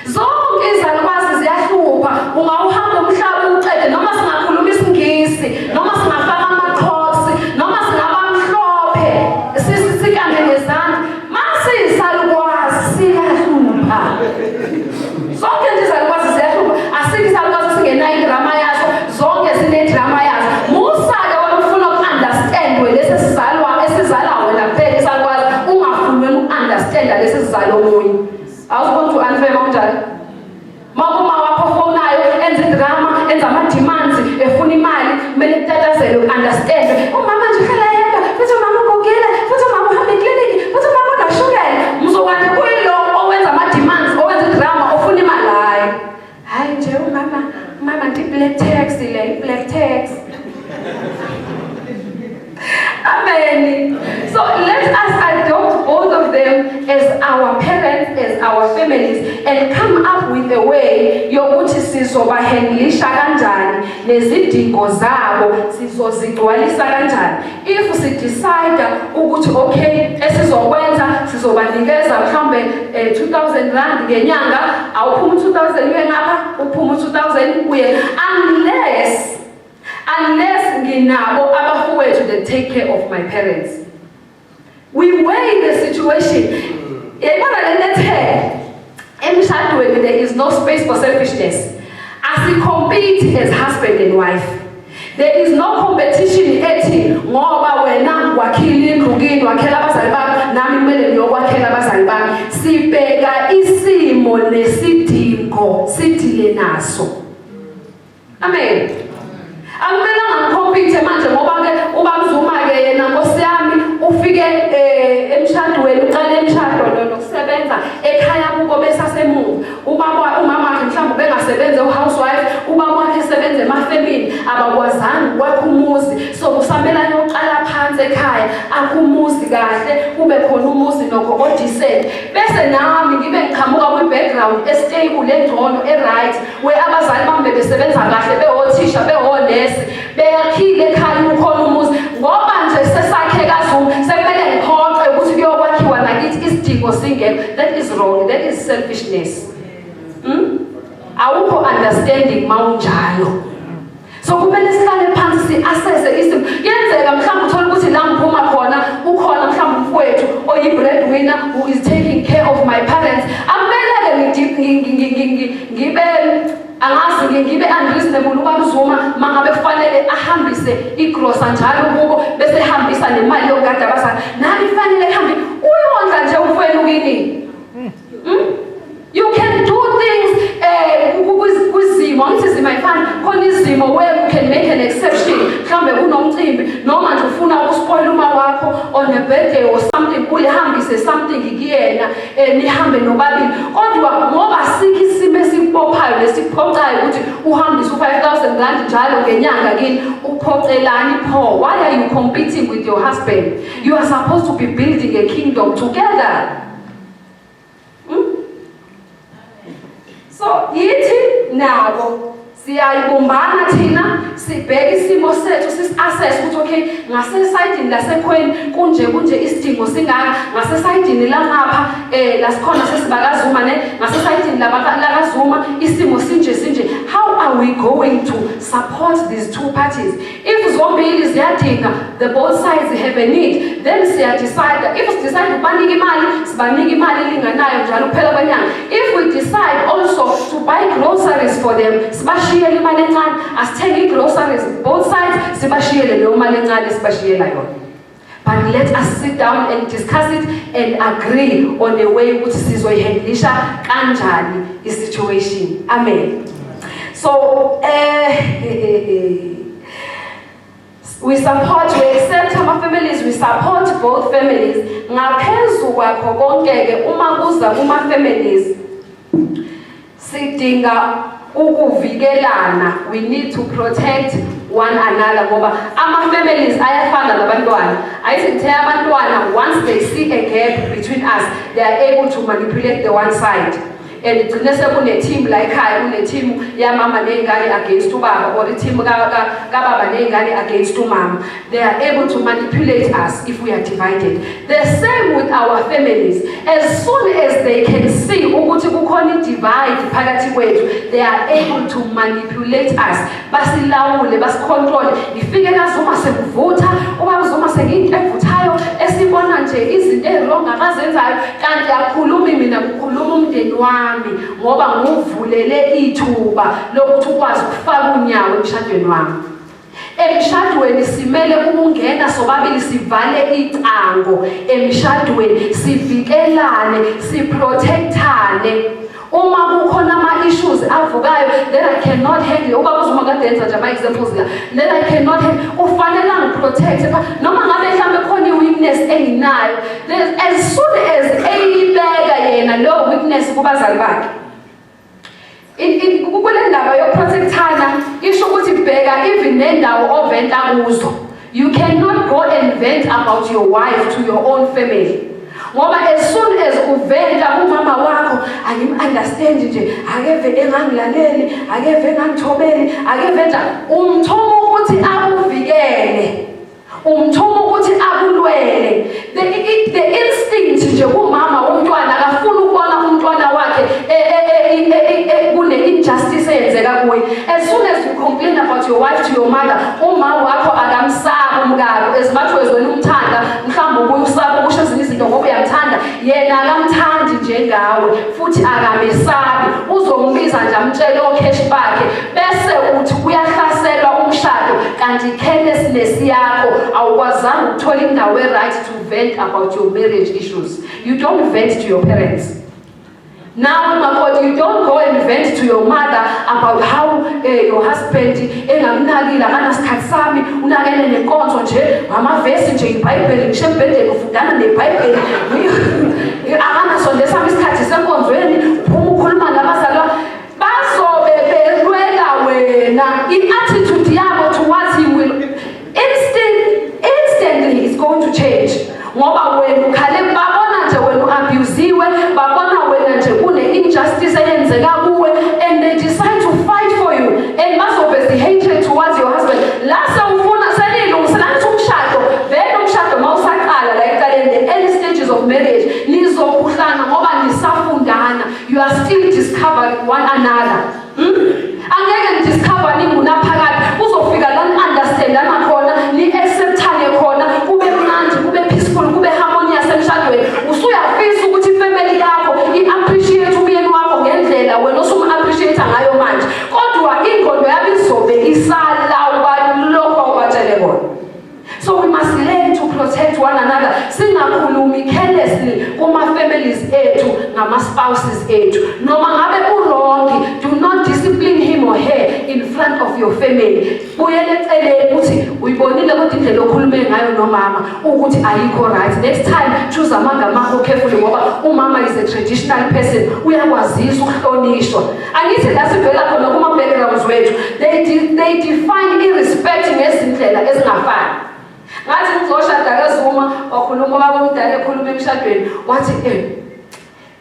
Zonke izalukwazi ziyahlupha. Ungawuhamba umhlaba uqede, noma singakhuluma isiNgisi, noma singafaka ama-crocs, noma singaba mhlophe, sikame ngezandla, masiyisalukwazi siyahlupha. Zonke nje izalukwazi ziyahlupha. Asikho isalukwazi singenayo idrama yaso. Zonke zinedrama yazo. Musa-ke wena ufuna uku-understand lesi esizalwa, esizala wena kuphela isalukwazi, ungafuni wena uku-understanda lesi esizala omunye. Awuzibona ukuthi u-unfair uma kunjalo? Uma wakho ofonayo enza idrama, enza ama-demands, efuna imali, kumele kutatazele, u-understand. Umama nje uhlala yedwa futhi, umama ugugile futhi, umama uhamba ekliniki futhi, umama unoshukela. Mzokwane kuyilo owenza ama-demands, owenza idrama, ofuna imali. Hhayi. I-black tax le, i-black tax. Amen. So let us adopt both of them as our parents, as our families, and come up with a way yokuthi sizobahandlisha kanjani nezidingo zabo, sizozigcwalisa kanjani. If si-decide ukuthi okay, esizokwenza, sizobanikeza mhlawumbe R2000 ngenyanga, awuphuma u2000 uye ngapha, uphuma u2000 uye, unless nginabo abafowethu that take care of my parents. We weigh the situation. Yayibona le nethe emshadweni, there is no space for selfishness. Asi-compete as husband and wife. There is no competition ethi ngoba wena wakhile indlu kini, wakhela abazali bakho, nami kumele ngiyokwakhela abazali bami. Sibheka isimo nesidingo, sidile naso. Amen. Akumelanga ngi-compete manje ngoba ke ubaba Zuma ke yena, nkosi yami, ufike emshadweni, uqale emshado nokusebenza ekhaya kubo besasemuva. Ubaba, umama wakhe mhlawumbe bengasebenza, u-housewife, ubaba wakhe esebenza emafemini, abakwazanga ukwakha umuzi, so kusamele ayoqala phansi ekhaya, akhe umuzi kahle, kube khona umuzi nokho o-decent, bese nami ngibe ngiqhamuka kwi-background e-stable, engcono, e-right, where abazali bami bebesebenza kahle, bewothisha, bewonesi, beyakhile ekhaya, ukhona umuzi. Ngoba nje sesakhe kaZuma, sekumele ngiphoqe ukuthi kuyokwakhiwa nakithi, isidingo singekho? That is wrong. That is selfishness. Awukho understanding mawunjalo. So kumele sihlale phansi, si-assesse isimo. Kuyenzeka mhlawumbe uthole ukuthi la ngiphuma khona ukhona mhlawumbe umfowethu oyi-breadwinner who is taking care of my parents. Akumele-ke ngibe angazi ngibe unreasonable. Ubaba Zuma mangabe kufanele ahambise igrosa njalo kubo, bese ehambisa nemali yokugada abazali, nami kufanele kuhambe. Uyondla nje umfowenu kini. You can do things kwizimo, angithi izimo ayifani. Khona izimo where you can make an exception. Mhlawumbe kunomcimbi noma nje ufuna uku-spoil uma wakho on a birthday or something, ulihambise something kuyena, nihambe nobabili. Kodwa ngoba sikho isimo esikubophayo nesikuphoqayo ukuthi uhambise u-R5000 njalo ngenyanga kini, uphoqelani pho? Why are you competing with your husband? You are supposed to be building a kingdom together. So yithi nabo siyayibumbana thina, sibheke isimo sethu, sisi-assess ukuthi okay, ngasesayidini lasekhweni kunje kunje, isidingo singaka, ngasesayidini langapha lasikhona sesibakazuma ne ngasesayidini lakaZuma isimo sinje sinje. How are we going to support these two parties? If zombili ziyadinga, the both sides have a need, then siya-decide. If decide ukubanika imali, sibanika imali elinganayo njalo kuphela kwenyanga. If we decide also to buy groceries for them, sibashiyele imali encane, asithenge i-groceries both sides, sibashiyele leyo mali encane esibashiyela yona. But let us sit down and discuss it and agree on a way ukuthi sizoyihandlisha kanjani i-situation. Amen. So we support, we accept our families, we support both families. Ngaphezu kwakho konke-ke, uma kuza kuma-families, sidinga ukuvikelana. We need to protect one another ngoba ama-families ayafana nabantwana. Ayizithe abantwana, once they see a gap between us, they are able to manipulate the one side and igcine sekune-team la ekhaya, kune-team yamama ney'ngane against ubaba or i-team kababa ney'ngane against umama. They are able to manipulate us if we are divided. The same with our families. As soon as they can see ukuthi kukhona i-divide phakathi kwethu, they are able to manipulate us, basilawule, basi-controle. Ngifike kaZuma sekuvutha, ubaba Zuma sekuyinto evuthayo, esibona nje izinto ezi-wrong akazenzayo, kanti akhulumi mina, kukhuluma umndeni wami ngoba nguvulele ithuba lokuthi ukwazi ukufaka unyawo emshadweni wami. Emshadweni simele ukungena sobabili, sivale icango emshadweni, sivikelane, si-protectane. Uma kukhona ama-issues avukayo that I cannot handle, ubaba uZuma kade enza nje ama-examples la, that I cannot handle, ufanele angi-protect noma ngabe mhlawumbe khona i-weakness enginayo. As soon as eyibeka yena leyo weakness kubazali bakhe. Kule ndaba yokuprotectana, isho ukuthi bheka even nendawo oventa kuzo. You cannot go and vent about your wife to your own family, ngoba as soon as uventa kumama wakho, "Angim-understand nje, akeve engangilaleli, akeve engangithobeli, akeve nje," umthuma ukuthi akuvikele, umthuma ukuthi akulwele. The instinct nje kumama umntwana akafuni ukubona umntwana wakhe kune-injustice eyenzeka kuye. As soon as you complain about your wife to your mother, uma wakho akamsabi umkakho as much as wena umthanda. Mhlawumbe ubuye usaba ukusho ezinye izinto ngoba uyamthanda. Yena akamthandi njengawe futhi akamesabi. Uzombiza nje, amtshele okheshi bakhe, bese uthi uyahlaselwa umshado, kanti carelessness yakho, awukwazanga ukuthola indawo e-right to vent about your marriage issues. You don't vent to your parents. Now, makoti, you don't go and vent to your mother about how your husband engamnakile, akanasikhathi sami, unakene nenkonzo nje, ngamavesi nje, iBhayibheli, ngisho embhedeni ufundana neBhayibheli, akanasonde sami isikhathi senkonzweni, uphuma ukhuluma nabazalwa. Bazobe belwela wena. I-attitude yabo towards him will instantly is going to change, ngoba wena ukhale, babona nje wena u-abusiwe, babona wena nje kune-injustice eyenzeka kuwe, and they decide to fight for you, and bazoveza i-hatred towards your husband. La sewufuna senilungisela nithi umshado vele, umshado uma usaqala la ekuqaleni, the early stages of marriage, nizokuhlana ngoba nisafundana. You are still discovering one another, Angeke nidiscover ningunaphakade. Kuzofika la ni-understandana khona, ni-acceptane khona, kube mnandi, kube peaceful, kube harmonious emshadweni. Usuyafisa ukuthi ifamily yakho i-appreciate umyeni wakho ngendlela wena osum-appreciate ngayo manje, kodwa ingqondo yabo izobe isala lokho awubatshele kona. So we must learn to protect one another. Singakhulumi carelessly kuma-families ethu ngama-spouses ethu. Noma ngabe u-wrong, do not discipline him or her in front of your family. Buyele eceleni uthi, "Uyibonile kodwa indlela okhulume ngayo nomama ukuthi ayikho right. Next time choose amagama akho carefully, ngoba umama is a traditional person, uyakwazisa ukuhlonishwa." Angithi la sivela khona kuma-backgrounds wethu, they define i-respect ngezindlela ezingafani. Ngathi ngizoshada kaZuma, wakhuluma ubaba omdala, ekhuluma emshadweni, wathi,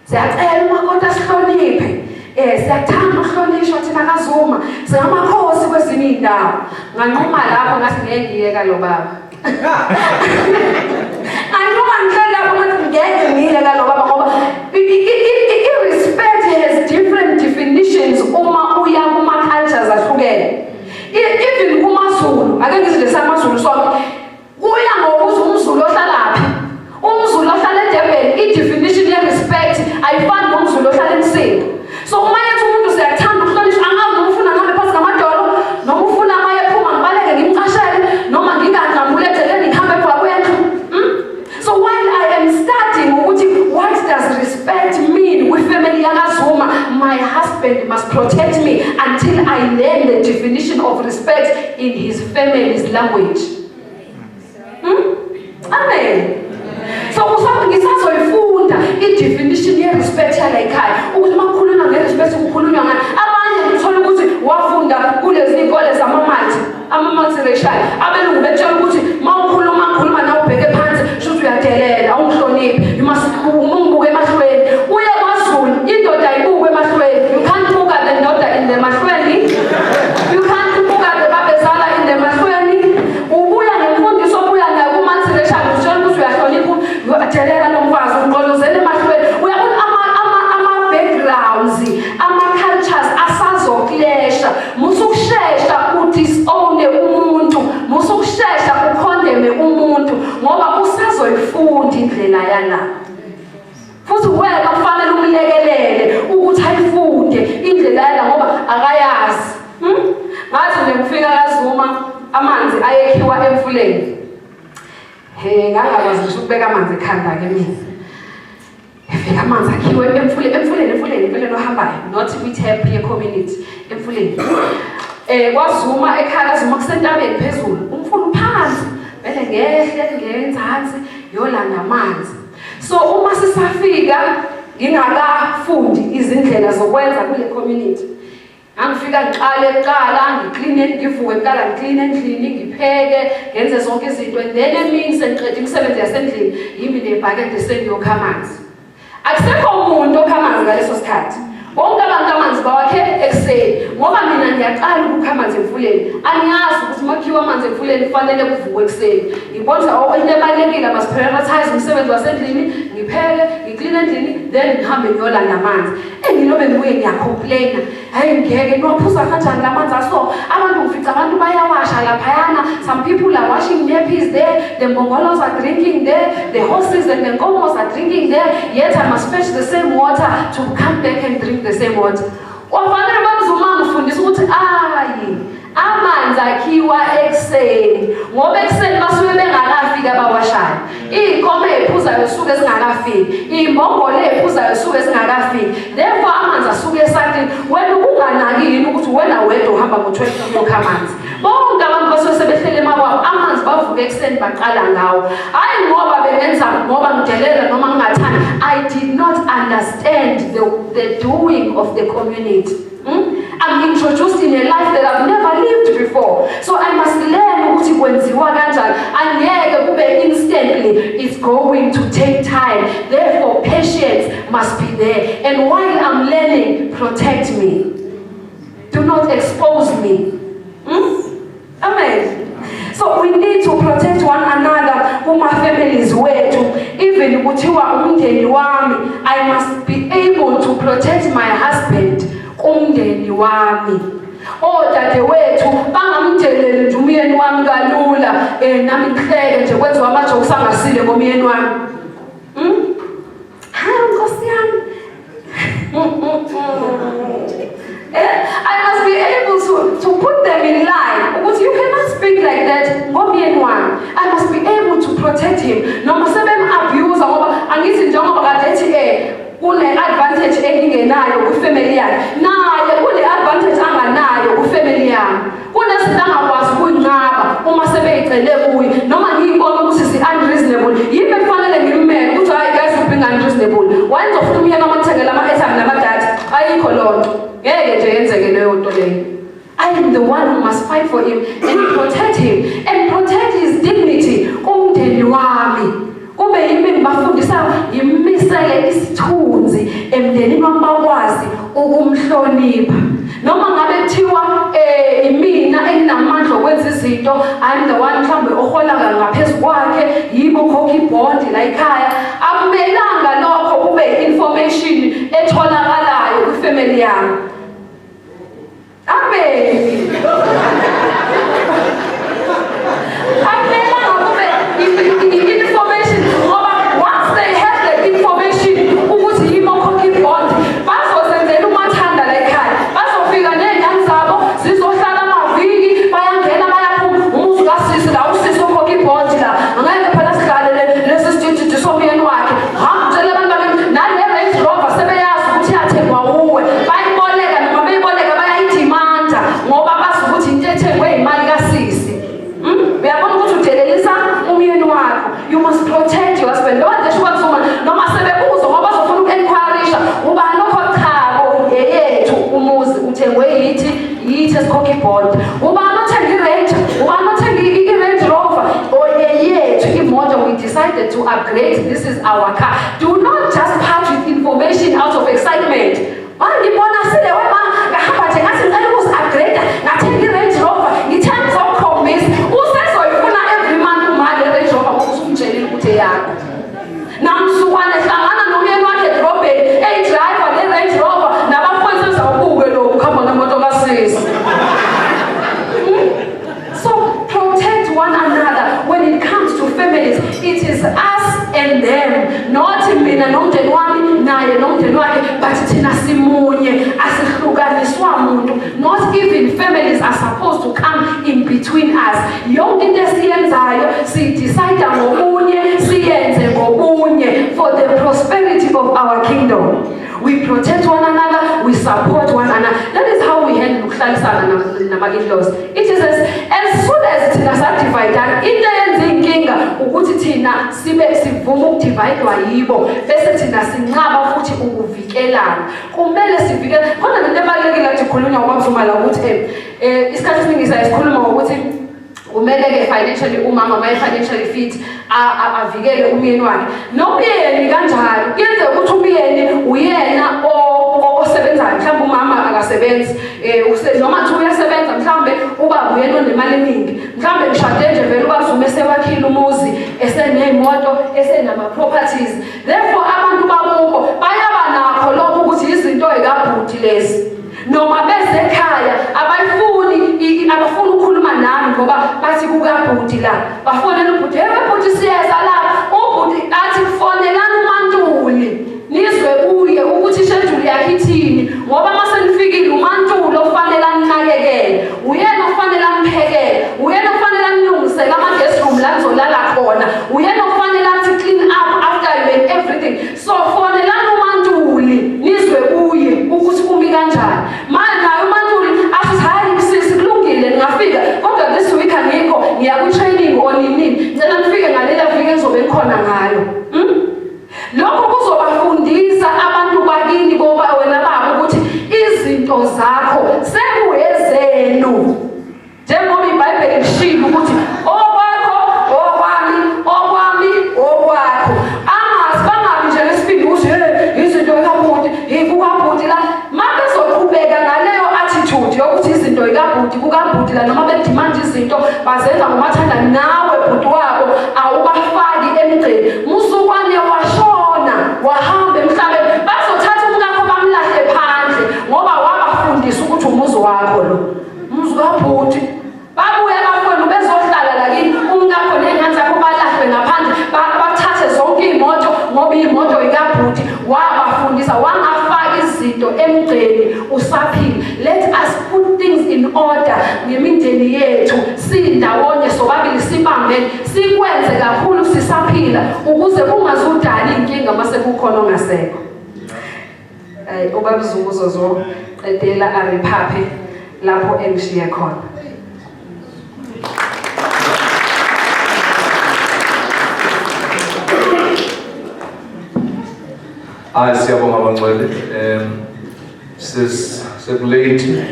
"Siyacela umakoti asihloniphe. Siyathanda ukuhlonishwa thina kaZuma, singamakhosi kwezinye iy'ndawo." Nganquma lapho, ngathi ngeke ngiyeka lo baba. Nganquma ngihleli lapho, ngathi ngeke ngiye kalo baba, ngoba i-respect has different definitions uma uya kuma-cultures ahlukene. Even kumaZulu, ake ngithi nje samaZulu sonke, kuya ngokuthi umZulu ohlalaphi. UmZulu ohlala eDurban, i-definition ye-respect ayifani nomZulu ohlala eMsinga. So uma yethi umuntu siyakuthanda ukuhlonishwa, angazi noma ufuna ngihambe phansi ngamadolo, noma ufuna uma ephuma ngibaleke ngimcashele, noma nginganqamule endleleni ngihambe emva kwendlu. So while I am studying ukuthi what does respect mean kwifamily yakaZuma, my husband must protect me until I learn the definition of respect in his family's language. Amen. So usabe ngisazoyifunda i-definition ye-respect yala ekhaya, ukuthi uma kukhulunywa nge-respect kukhulunywa ngani. Abanye uthola ukuthi wafunda kulezi iy'kole zama-multi, ama-multiracial, abelungu betshela ukuthi uma ukhuluma ngikhuluma nawe ubheke phansi, shuthi uyadelela, awungihloniphi. You must uma ungibuke emahlweni. Uye kwaZulu, indoda ayibukwe emahlweni. You can't buka the ndoda in the mahlweni. You can't buka the babezala in the mahlweni. Ubuya nemfundiso obuya nayo kuma-multiracial, utshela ukuthi uyahlonipha, uyadelela lo mfazi ugqolozela emahlweni. Uyabona ama-backgrounds, ama-cultures asazoclasha. Musukushesha udisowne umuntu, musukushesha ucondemne umuntu, ngoba usazoyifunda indlela yala, futhi wena kufanele umlekelele ukuthi ayifunde indlela yala, ngoba akayazi. Ngathi nje ngifika kaZuma, amanzi ayekhiwa emfuleni. He, ngangakwazi ngisho ukubeka amanzi ekhanda-ke mina. Efika amanzi akhiwe emfuleni, emfuleni, emfuleni, emfuleni ohambayo, not kwi-tap ye-community, emfuleni. KwaZuma, ekhaya kaZuma kusentabeni phezulu, umfula uphansi, vele ngehle ngenzansi yolanda amanzi. So uma sisafika ngingakafundi izindlela zokwenza kule community. Ngangifika ngiqale kuqala ngikline, ngivuke kuqala ngikline endlini, ngipheke, ngenze zonke izinto, and then emini sengiqeda imisebenzi yasendlini, yimi nebhakede sengiyokha amanzi. Akusekho muntu okha amanzi ngaleso sikhathi. Bonke abantu amanzi bawakhe ekuseni, ngoba mina ngiyaqala ukukha amanzi emfuleni. Angiyazi ukuthi uma kukhiwa amanzi emfuleni kufanele kuvukwe ekuseni. Ngibona oh, into ebalulekile, must prioritize umsebenzi wasendlini, ngipheke, ngikline endlini, then ngihambe ngiyolanda amanzi. Engilobe ngibuye ngiyacomplaina, hayi ngeke, niwaphuza kanjani la manzi aso? Abantu, ngifica abantu bayawasha laphayana. Some people are washing nappies there, the mbongolos are drinking there, the horses and the nkomos are drinking there, yet I must fetch the same water to come back and drink the same water. Kwafanele babuzuma ngifundisa ukuthi ayi, amanzi akhiwa ekuseni, ngoba ekuseni basuke bengakafiki abawashayo. Iy'nkomo ey'phuzayo suke zingakafiki, iy'mbongolo ey'phuzayo suke zingakafiki, therefore amanzi asuke esakini. Wena ukunganaki yini ukuthi wena wedwa uhamba ngo-12 uyokha amanzi? Bonke abantu basuke sebehlele emakwabo, amanzi bavuke ekuseni baqala ngawo. Hhayi ngoba bengenza, ngoba ngidelela noma ngingathandi, I did not understand the doing of the community. I'm introduced in a life that I've never lived before. So I must learn ukuthi kwenziwa kanjani. Angeke kube instantly. It's going to take time. Therefore, patience must be there. And while I'm learning, protect me. Do not expose me. Amen. So we need to protect one another kuma families wethu. Even kuthiwa umndeni wami, I must be able to protect my husband kumndeni wami. Odadewethu bangamdeleli nje umyeni wami kalula, nami ngihleke nje kwenziwa ama-jokes angasile ngomyeni wami. Hawu Nkosi yami. I must be able to put them in line. Ukuthi you cannot speak like that ngomyeni wami. I must be able to protect him. Noma sebem-abuse, ngoba angithi njengoba kade ethi kune-advantage engingenayo kwifamily yakhe, naye kune-advantage anganayo kwifamily yami. Kunezinto angakwazi ukuyinqaba uma sebeyicele kuye, noma ngiyibona ukuthi si-unreasonable, yimi ekufanele ngimmele ukuthi hayi guys, you're being unreasonable. Why ngizofuna umyeni amathengela ama-airtime namadatha? Ayikho loo nto, ngeke nje yenzeke leyo nto leyo. I am the one who must fight for him and protect him and protect his dignity kumndeni wami. Kube yimi ngibafundisa, ngimmisele isithunzi emndenini wami, bakwazi ukumhlonipha. Noma ngabe kuthiwa imina enginamandla okwenza izinto, I'm the one mhlawumbe ohola ngaphezu kwakhe, yibo khokha ibhondi la ekhaya, akumelanga lokho kube information etholakalayo kwifamily yami. Amen. Akumelanga kube i-information, ngoba once they have the information ukuthi yimi okhokha ibond, bazozenzela umathanda la ekhaya. Bazofika ney'ngane zabo, zizohlala amaviki, bayangena bayaphuma. Umuzi kasisi la, usisi okhokha ibond la. Angeke phela sihlale lesi sidididi somyeni wakhe. Hamba utshele abantu bakini, nale Range Rover sebeyazi ukuthi yathengwa uwe. Bayiboleka, noma beyiboleka bayayidimanda ngoba bazi ukuthi into ethengwe imali kasisi. Uyabona ukuthi udelelisa umyeni wakho. You must protect your husband. Lo nje shuka kusuma noma sebebuza, ngoba bazofuna uku-enquirisha ubani okho, chabo, yeyethu, umuzi uthengwe yithi, yithi esikhokha ibond. Ubani othenga i-Range? Ubani othenga i-Range Rover? Or yeyethu imoto, we decided to upgrade, this is our car. Do not just part with information out of excitement. Wangibona sile wema, ngahamba nje ngathi ngicela ukuzi-upgrade, ngathenga i-Range Rover, ngithe ngizokukhombisa. Usezoyifuna every month uma le Range Rover ngoba usumtshelile ukuthi eyakho. Namsukwane hlangana nomyeni wakhe edrobheni eyidrayiva le Range Rover, nabafowethu bezawubuke lokhu kuhamba ngemoto kasisi. So protect one another when it comes to families. It is us and them, not mina nomndeni wami naye nomndeni wakhe, but thina simunye, asihlukaniswa muntu. Not even families are supposed to come in between us. Yonke into esiyenzayo siyidecide ngobunye, siyenze ngobunye for the prosperity of our kingdom. We protect one another, we support one another. That is how we handle ukuhlalisana nama-in-laws. It is as soon as thina sadivayidana, into eyenza inkinga ukuthi thina sibe sivuma ukudivayidwa yibo bese thina sinqaba futhi ukuvikelana. Kumele sivikele. Khona nento ebalulekile athi khulunywa ngoba la ukuthi isikhathi esiningi siyasikhuluma ngokuthi kumele-ke financially umama uma financially fit avikele umyeni wakhe nomyeni kanjalo. Kuyenzeka ukuthi umyeni uyena osebenzayo, mhlawumbe umama akasebenzi, noma kuthiwa uyasebenza, mhlawumbe ubaba uyena onemali eningi, mhlawumbe ngishade nje vele ubaZuma esewakhile umuzi, eseney'moto, esenama-properties. Therefore abantu bakubo bayaba nakho lokho ukuthi izinto ey'kabhuti lezi, noma bezekhaya abayifuni, abafuni ukukhuluma nami ngoba bathi kukabhuti la. Bafonela ubhuti, hey bhuti, siyeza la. Ubhuti athi fonelani uMantuli nizwe kuye ukuthi i-schedule yakhe ithini, ngoba uma senifikile uMantuli ofanele aninakekele, uyena ofanele aniphekele, uyena ofanele anilungisele ama-guest room la nizolala khona, uyena ofanele athi clean up after you and everything. So fonelani uMantuli nizwe kuye ukuthi kumi kanjani. Manje naye uMantuli athi hayi sisi, kulungile, ningafika, kodwa this week angikho, ngiya kwi-training or nini, ngicela nifike ngalela viki engizobe ngikhona ngayo. Lokho kuzobafundisa abantu bakini boba wena baba ukuthi izinto zakho sekuwezenu, njengoba iBhayibheli lishilo ukuthi okwakho okwami, okwami okwakho. Angazi bangabi nje nesibindi ukuthi hey, izinto ikabhuti, kukabhuti la. Ma bezoqhubeka ngaleyo attitude yokuthi izinto ikabhuti, kukabhuti la, noma bedimanda izinto bazenza ngomathanda, nawe bhuti wabo awubafaki emgceni, musukwane washona wahamba emhlabeni, bazothatha umkakho bamlahle phandle, ngoba wabafundisa ukuthi umuzi wakho lo, umuzi kabhuti. Babuye abafowenu bezohlala lakini, umkakho ney'ngane zakho balahlwe ngaphandle, bathathe zonke iy'moto ngoba iy'moto ikabhuti. Wabafundisa wangafaka izinto emgceni usaphila. Let us put things in order ngemindeni yethu, sindawonye sobabili, sibambene, sikwenze kakhulu sisaphila ukuze kungazudala iy'nkinga uma sekukhona ongasekho. Ubaba uZungu uzozoqedela ariphaphe lapho engishiye khona.
Hayi, siyabonga bangcwele. Sis sekulate,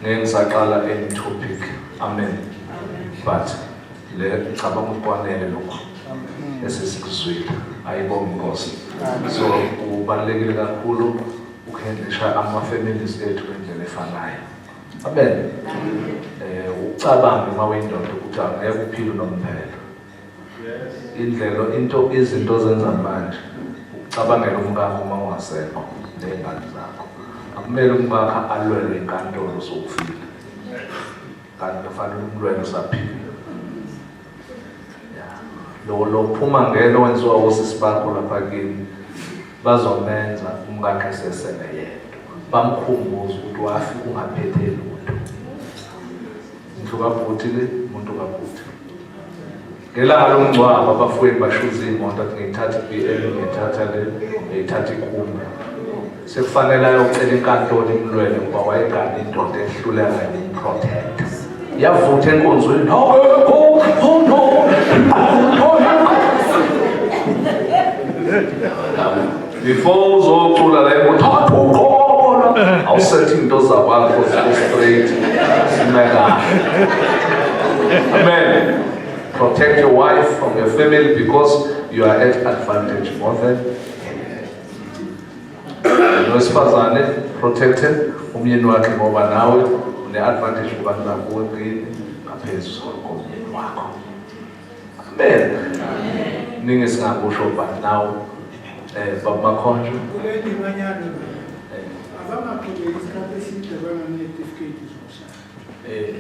ngeke ngisaqala any topic. Amen. But le ngicabanga ukuthi kwanele lokho esesikuzwile. Ayibonge inkosi. So kubalulekile kakhulu ukuhandlisha ama-families ethu ngendlela efanayo. Amen. Ucabange uma uyindoda ukuthi angeke uphile unomphelo. Indlela into izinto ozenza manje ukucabangela umkakho uma ungasekho ney'ngane zakho. Akumele umkakho alwelwe inkantolo sowufile, kanti kufanele umlwele usaphila. Ya, lo phuma ngelo wenziwa osisi bakho lapha kini, bazomenza umkakhe esesele yedwa, bamkhumbuze ukuthi wafika ungaphethe lutho. Indlu kabhuti le, umuntu kabhuti. Ngelanga lomngcwabo abafowenu bashuza iy'moto, athi ngiyithatha i-BM, ngiyithatha le, ngiyithatha ikhumbi. Sekufanele ayocela inkantolo imlwele ngoba wayegane indoda ehluleka ukumprotect. Yavutha enkonzweni, no, oh, oh, no, oh, no. Before uzocula la uthatha uqobo, awusethi into zakwakho zibe straight, sime kahle. Amen. Protect your wife from your family because you are at advantage more than nowesifazane. Protected umyeni wakhe ngoba nawe une-advantage kubantu bakuwe kini ngaphezu komyeni wakho. Amen. Ningi singakusho, but now baba Makhonjwa.
Kule ndimanyana abangaqhubeki isikhathi eside banganey'tifiketi zokushada.
Yes.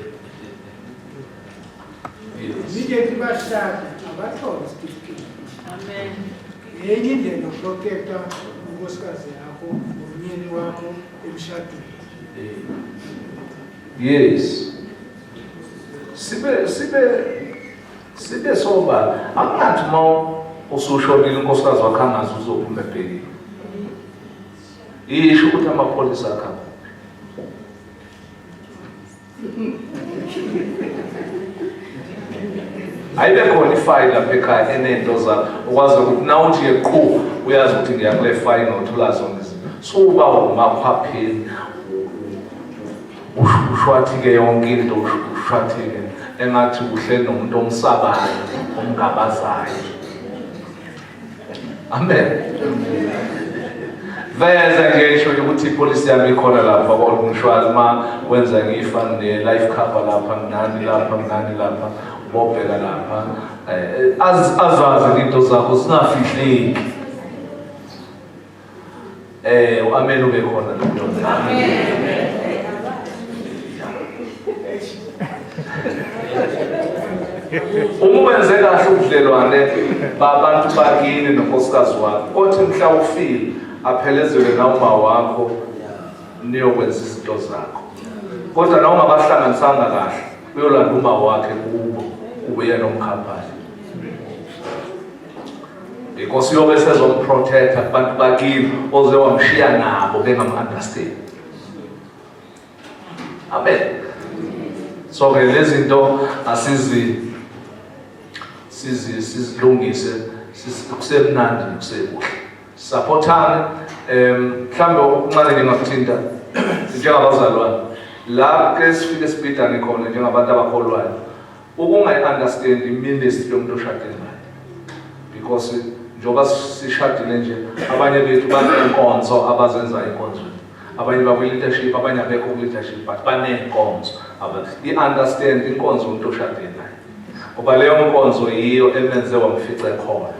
Immediately bashada, abathole isitifiketi.
Amen.
Enye indlela yokuprotecta unkosikazi yakho nomyeni wakho emshadweni.
Yes, sibe soba akungathi uma usushonile unkosikazi wakho angazi uzophuma ebhekile, isho ukuthi amapholisa akho akuphi. Ayibe khona ifayili lapha ekhaya enento zakho ukwazi ukuthi nawuthi yeqhu uyazi ukuthi ngiya kule fayili ngothola zonke izinto. Suba umakhwapheni ushwathike yonke into, ushwathike engathi uhleli nomuntu omsabayo, omgabazayo. Amen. Veza nje isho ukuthi ipolisi yami ikhona lapha kwa-Old uma wenza ngifa ne-life cover lapha, nginani lapha, nginani lapha, ubobheka lapha. Azazi into zakho zingafihleki. Amen ube khona lo. Amen. Uma wenze kahle ubudlelwane babantu bakini nonkosikazi wakho, othi mhla ufile aphelezelwe nawuma wakho niyokwenza izinto zakho. Kodwa noma ungabahlanganisanga kahle, uyolanda uma wakhe kubo ubuye nomkhaphani. Because uyobe sezomprotecta kubantu bakini oze wamshiya nabo bengam-understand. Amen. So ke lezi zinto asizi sizi sizilungise, kusemnandi kusekuhle. Supportane. Mhlambe okuncane ngingakuthinta njengabazalwane la ke sifike sibhidane khona njengabantu abakholwayo, ukungayi-understand i-ministry yomuntu oshade naye, because njengoba sishadile nje abanye bethu baney'nkonzo abazenzayo enkonzweni, abanye bakwi-leadership, abanye abekho ku-leadership, but baney'nkonzo. I-understand inkonzo yomuntu oshade naye, ngoba leyo nkonzo yiyo emenze wamfice khona,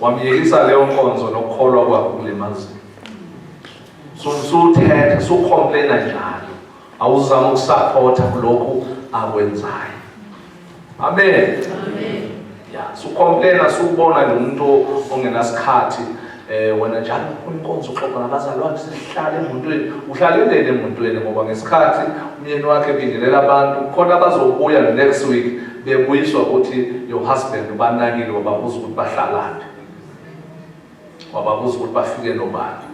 wamyekisa leyo nkonzo nokukholwa kwakho kulimazile. Suthetha sucomplaina njalo, awuzama ukusupporta kulokhu akwenzayo. Amen. Amen. Ya, sucomplaina subona nje umuntu ongenasikhathi, wena njalo inkonzo uxoxa nabazalwane, sihlale emontweni, uhlala endeni emontweni, ngoba ngesikhathi umyeni wakhe ebingelela abantu khona bazobuya next week bebuyiswa ukuthi your husband ubanakile, wababuza ukuthi bahlalaphi, wababuza ukuthi bafike nobani,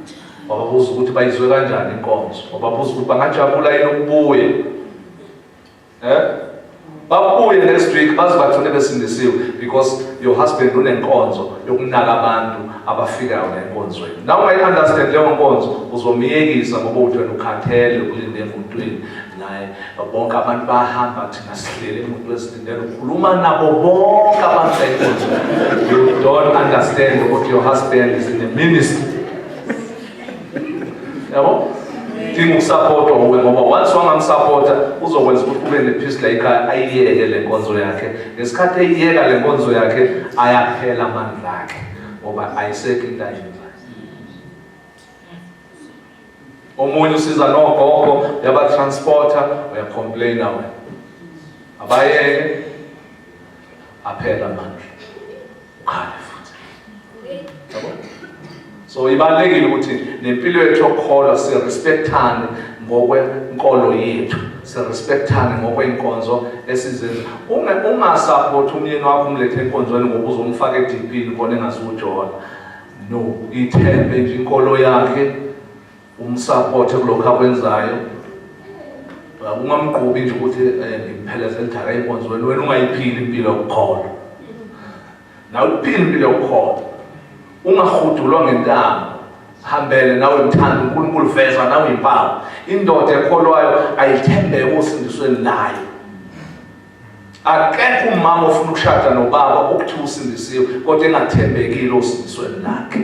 wababuza ukuthi bayizwe kanjani inkonzo, wababuza ukuthi bangajabula yini ukubuya. Babuye next week baze bagcine besindisiwe, because your husband unenkonzo yokunaka abantu abafikayo enkonzweni. Nawe ungayi-understand leyo nkonzo, uzomyekisa ngoba uthi wena ukhathele ukulinde emuntwini naye. Bonke abantu bayahamba, thina sihlele emuntwini silindele ukhuluma nabo bonke abantu enkonzweni. You don't understand what your husband is in the ministry. Yabo? Dinga ukusupportwa uwe, ngoba once wangamsupporta uzokwenza ukuthi kube nepeace la ekhaya, ayiyeke le nkonzo yakhe. Ngesikhathi eyiyeka le nkonzo yakhe, ayaphela amandla akhe ngoba ayisekho into ayenzayo. Omunye usiza nogogo, uyabatransporta, uyacomplaina wena. Abayeke, aphela amandla, ukhale futhi. Yabo? So ibalulekile ukuthi nempilo yethu yokukholwa sirespectane ngokwenkolo yethu, sirespectane ngokwenkonzo esizenza. Ungasupport umyeni wakho umlethe enkonzweni ngoba uzomfaka edipini khona engazujola. No, ithembe nje inkolo yakhe, umsupporte kulokho akwenzayo. Ungamgqubi nje ukuthi ngimphelezelele idaka enkonzweni, wena ungayiphili impilo yokukholwa. Nawe uphile impilo yokukholwa, ungahudulwa ngentambo, hambele nawe mthanda uNkulunkulu, veza nawe impawu. Indoda ekholwayo ayithembeke osindisweni layo. Akekho umama ofuna ukushada nobaba okuthiwa usindisiwe kodwa engathembekile osindisweni lakhe.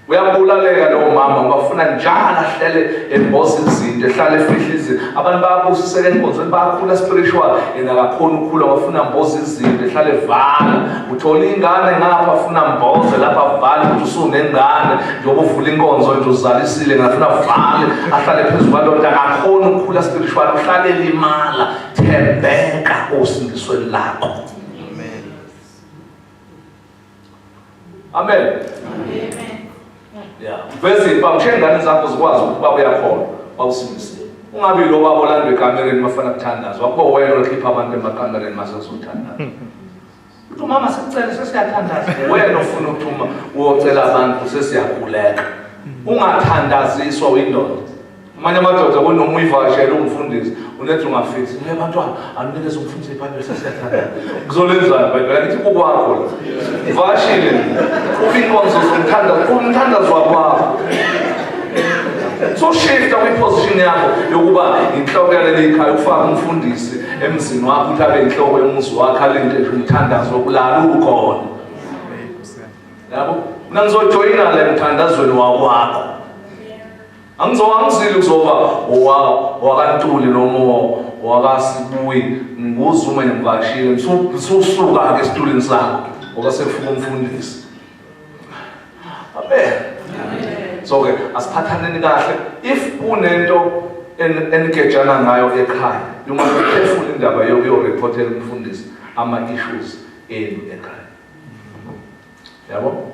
Uyabulaleka lowo mama ngoba ufuna njalo ahlele emboza izinto, ehlale efihla izinto. Abantu bayabusiseka enkonzweni, bayakhula spiritual, yena akakhoni ukukhula, bafuna mboza izinto, ehlale evala. Uthola ingane ngapha afuna mboze lapha avale ukuthi usunengane, njengoba uvula inkonzo nje uzalisile, ngafuna avale, ahlale phezu kwalonto, akakhoni ukukhula spiritual, uhlale elimala. Thembeka osindisweni lakho.
Amen.
Amen.
Amen.
Yeah. Veze impawu, ushiye ingane zakho zikwazi ukuthi baba uyakholwa, bawusindisiwe. Ungabi lo baba olandwa ekamereni mafana kuthandaza. Wakuba wena okhipha abantu emakamereni mase uzothandaza. Uthi umama sikucele sesiyathandaza. Wena ofuna ukuthi uma uyocela abantu sesiyakhuleka. Ungathandaziswa uyindoda. Amanye amadoda kunoma uyivakashele umfundisi unethi ungafisi niye abantwana anikeze umfundisi ibhayibheli sesiyathanda kuzolenzani ibhayibheli angithi kukwakho la uvakashile uphi inkonzo zomthandazo umthandazo wakwakho. So shifta kwiposition yakho yokuba inhloko yaleli khaya, ufake umfundisi emzini wakho ukuthi abe inhloko yomuzi wakho, alinde umthandazo wokulala ukhona. Yabo, mina ngizojoyina le mthandazweni wakwakho. Angizile kuzoba wakaNtuli noma wakaSibuyi, nguzuma ngivakashile ngisusuka-ke esitulini sakho ngoba sekufika umfundisi. Amen. So-ke asiphathaneni kahle. If kunento enigejana ngayo ekhaya, you must be careful indaba yokuyoreportela umfundisi ama-issues enu ekhaya. Yabo?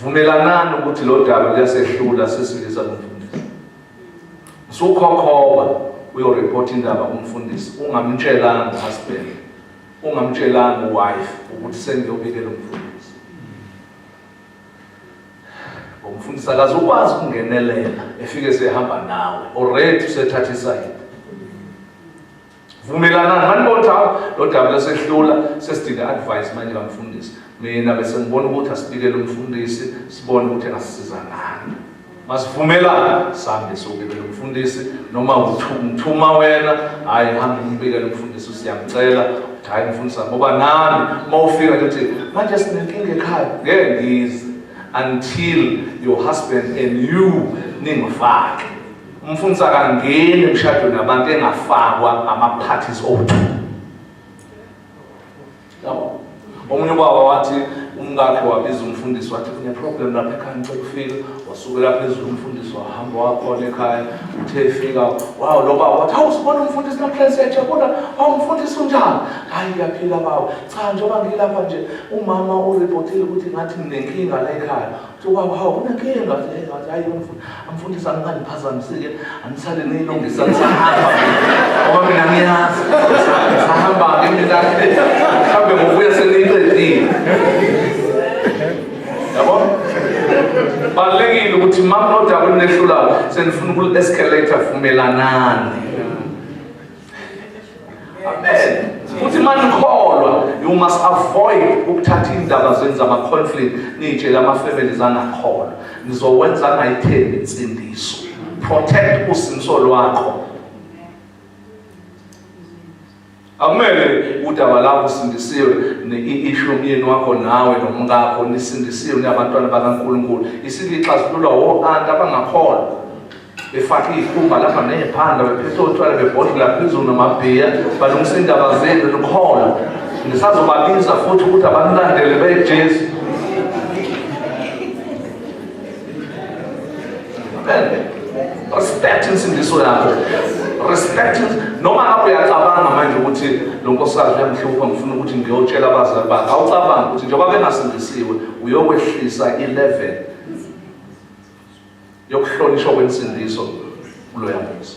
Vumelanani ukuthi lo daba luyasehlula sesilisa kumfundisi. Usukhokhoba uyoreport indaba kumfundisi ungamtshelanga husband, ungamtshelanga wife ukuthi sengiyobikela umfundisi. Umfundisi akazukwazi ukungenelela efike sehamba nawe already usethatha isayidi. Vumelanani manibona ukuthi hawu lo daba lesehlula sesidinga advice manje kamfundisi. Mina bese ngibona ukuthi asibikele umfundisi sibone ukuthi engasisiza ngani. Masivumelana sihambe siyobikela umfundisi noma ngithuma wena, hhayi hambe ngibikele umfundisi siyamcela ukuthi hhayi mfundisi ngoba nami uma ufika nje uthi manje sinenkinga ekhaya ngeke ngize until your husband and you ningifake. Umfundisi akangeni emshadweni abantu engafakwa ama-parties o-two. Yabo. Omunye ubaba wathi umkakhe wabiza umfundisi wathi kune-problem lapha ekhaya ngicela ufike. Wasukela phezulu umfundisi wahamba wakhona ekhaya. Uthe efika, wow lo baba wathi hawu sibona umfundisi namhlanje siyajabula. Hawu umfundisi unjani? Hayi ngiyaphila baba. Cha njengoba ngilapha nje umama uripotile ukuthi ngathi nginenkinga la ekhaya. Ubaba, hawu kunenkinga ngathi hayi amfundisi anginganiphazamisike anisale niyilungisa nisahamba ngoba mina ngiyazi ngisahamba-ke mina mhlawumbe ngokubuya seniyiqedile. Yabo, balulekile ukuthi uma kunodaba olunehlulayo senifuna ukuli-escalate vumelanani. Amen. Futhi manikholwa, you must avoid ukuthatha indaba zenu zama-conflict niyitshele ama-families angakholwa. Nizowenza angayithembi insindiso. Protect usindiso lwakho. Akumele udaba lakho usindisiwe ne-issue yomyeni wakho nawe nomkakho nisindisiwe niyabantwana bakaNkulunkulu. Isilixazululwa wo-anti abangakholwa. Befake iy'khumba lapha ney'phanda bephethe otshwala bebhodlela phezulu namabhiya balungisa indaba zenu nikholwa. Nisazobabiza futhi ukuthi abanilandele bejesu. Amen. Respect insindiso yakho. Respect noma ngabe uyacabanga manje ukuthi lo nkosikazi uyamhlupha ngifuna ukuthi ngiyotshela abazali bakhe. Awucabangi ukuthi njengoba bengasindisiwe uyokwehlisa i-level yokuhlonishwa kwensindiso kuloya muzi.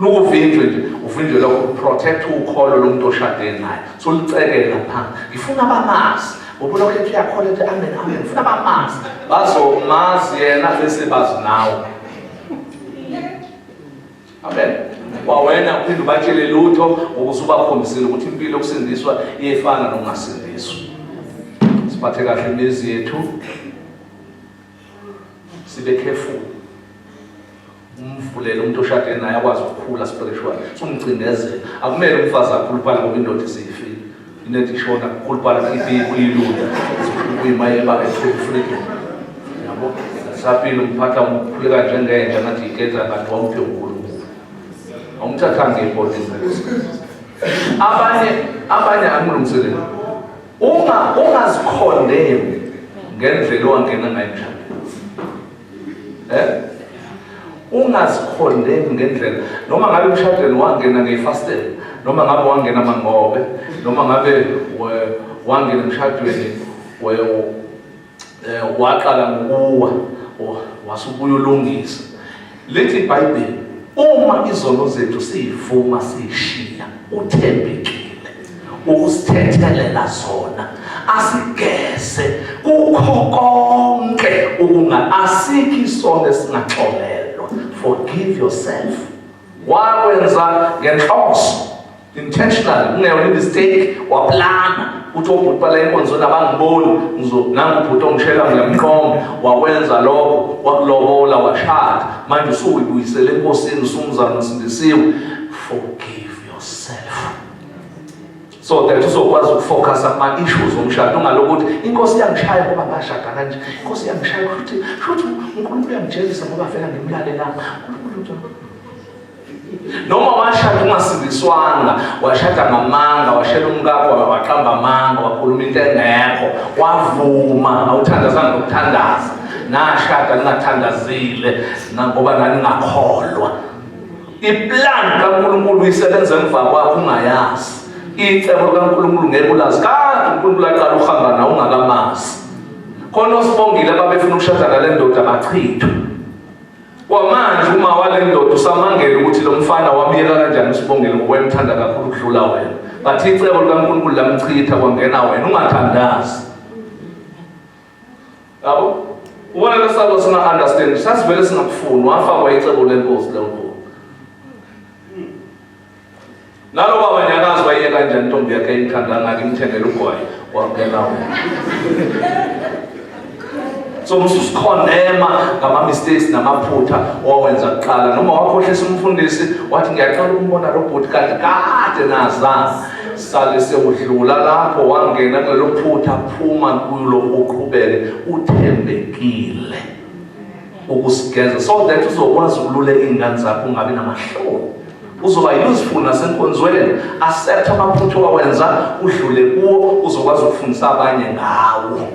Lukuvinjwe nje, uvinjwe lokho protect ukholo lomuntu oshade naye. So licekela phansi. Ngifuna abamazi. Ngoba lokho ethi uyakholwa ethi amen amen. Ngifuna abamazi. Bazomazi yena bese bazi nawe. Amen. Kwawena uphinde ubatshele lutho ukuze ubakhombisile ukuthi impilo yokusindiswa iyefana nokungasindiswa. Siphathe kahle imizi yethu. Sibe careful. Umvulele umuntu oshade naye akwazi ukukhula spiritually. Sumcindezela. Akumele umfazi akhuluphale ngoba indoda isifile. Inethi ishona kukhuluphana kuyilula. Kuyimayeba ethe freedom. Yabo? Saphila umphatha umkhuleka njengenja ngathi igeza kanti wawuphe uNkulunkulu. Awumthathanga ngebhodi. Abanye abanye angilungiselele. Uma ungazikhondemi ngendlela owangena ngayo emshadweni. Eh? Ungazikhondemi ngendlela noma ngabe emshadweni wangena ngefastela noma ngabe wangena mangobe noma ngabe wangena emshadweni waqala ngokuwa wasubuya ulungisa. Lithi iBhayibheli uma izono zethu siyivuma siyishiya uthembekile ukusithethelela zona Asigeze kukho konke ukunga asikho isono esingaxolelwa. Forgive yourself. Wakwenza ngenhloso, intentionally, kungeyona mistake, waplana uthi obhuti bala enkonzweni abangiboni, nangu ubhuti ongishela ngiyamqonga. Wakwenza lokho, wakulobola, washada, manje usuyibuyisele enkosini, usumzana, usindisiwe. Forgive yourself so that uzokwazi ukufocus kuma-issues omshado, ungaloku ukuthi inkosi iyangishaya ngoba ngashada kanje, inkosi iyangishaya, kushuthi shuthi uNkulunkulu uyangijezisa ngoba vele ngimlalelanga uNkulunkulu. Noma washada ungasindiswanga, washada ngamanga, washela umkakho, waqamba amanga, wakhuluma into engekho, wavuma, awuthandazanga nokuthandaza, nashada ningathandazile ngoba naningakholwa. Iplan kaNkulunkulu uyisebenza emva kwakho ungayazi. Icebo likaNkulunkulu ngeke ulazi kade uNkulunkulu aqala uhamba nawe ungakamazi. Khona osibongile ababefuna ukushada nale ndoda bachithwa. Kwamanje uma wale ndoda usamangela ukuthi lo mfana wamyeka kanjani usibongile ngoba wayemthanda kakhulu ukudlula wena. Bathi icebo likaNkulunkulu lamchitha, kwangena wena ungathandazi. Yabo? Ubona lesalo singa-understand, sasivele singakufuni, wafakwa icebo lenkosi lenkulu. Nalo baba nyakazi wayiye kanjani intombi yakhe ayimthanda ngake imthengele ugwayi, wangena wena. So mususikhondema ngama-mistakes namaphutha owawenza kuqala, noma wakhohlisa umfundisi wathi ngiyaqala ukumbona lo bhuti kanti kade nazana. Sale sewudlula lapho, wangena kulelo phutha, phuma kulo, uqhubeke uthembekile ukusigeza so that uzokwazi ukululeka iy'ngane zakho, ungabi namahloni, uzoba useful nasenkonzweni. Accept amaphutha owawenza, udlule kuwo, uzokwazi ukufundisa abanye ngawo.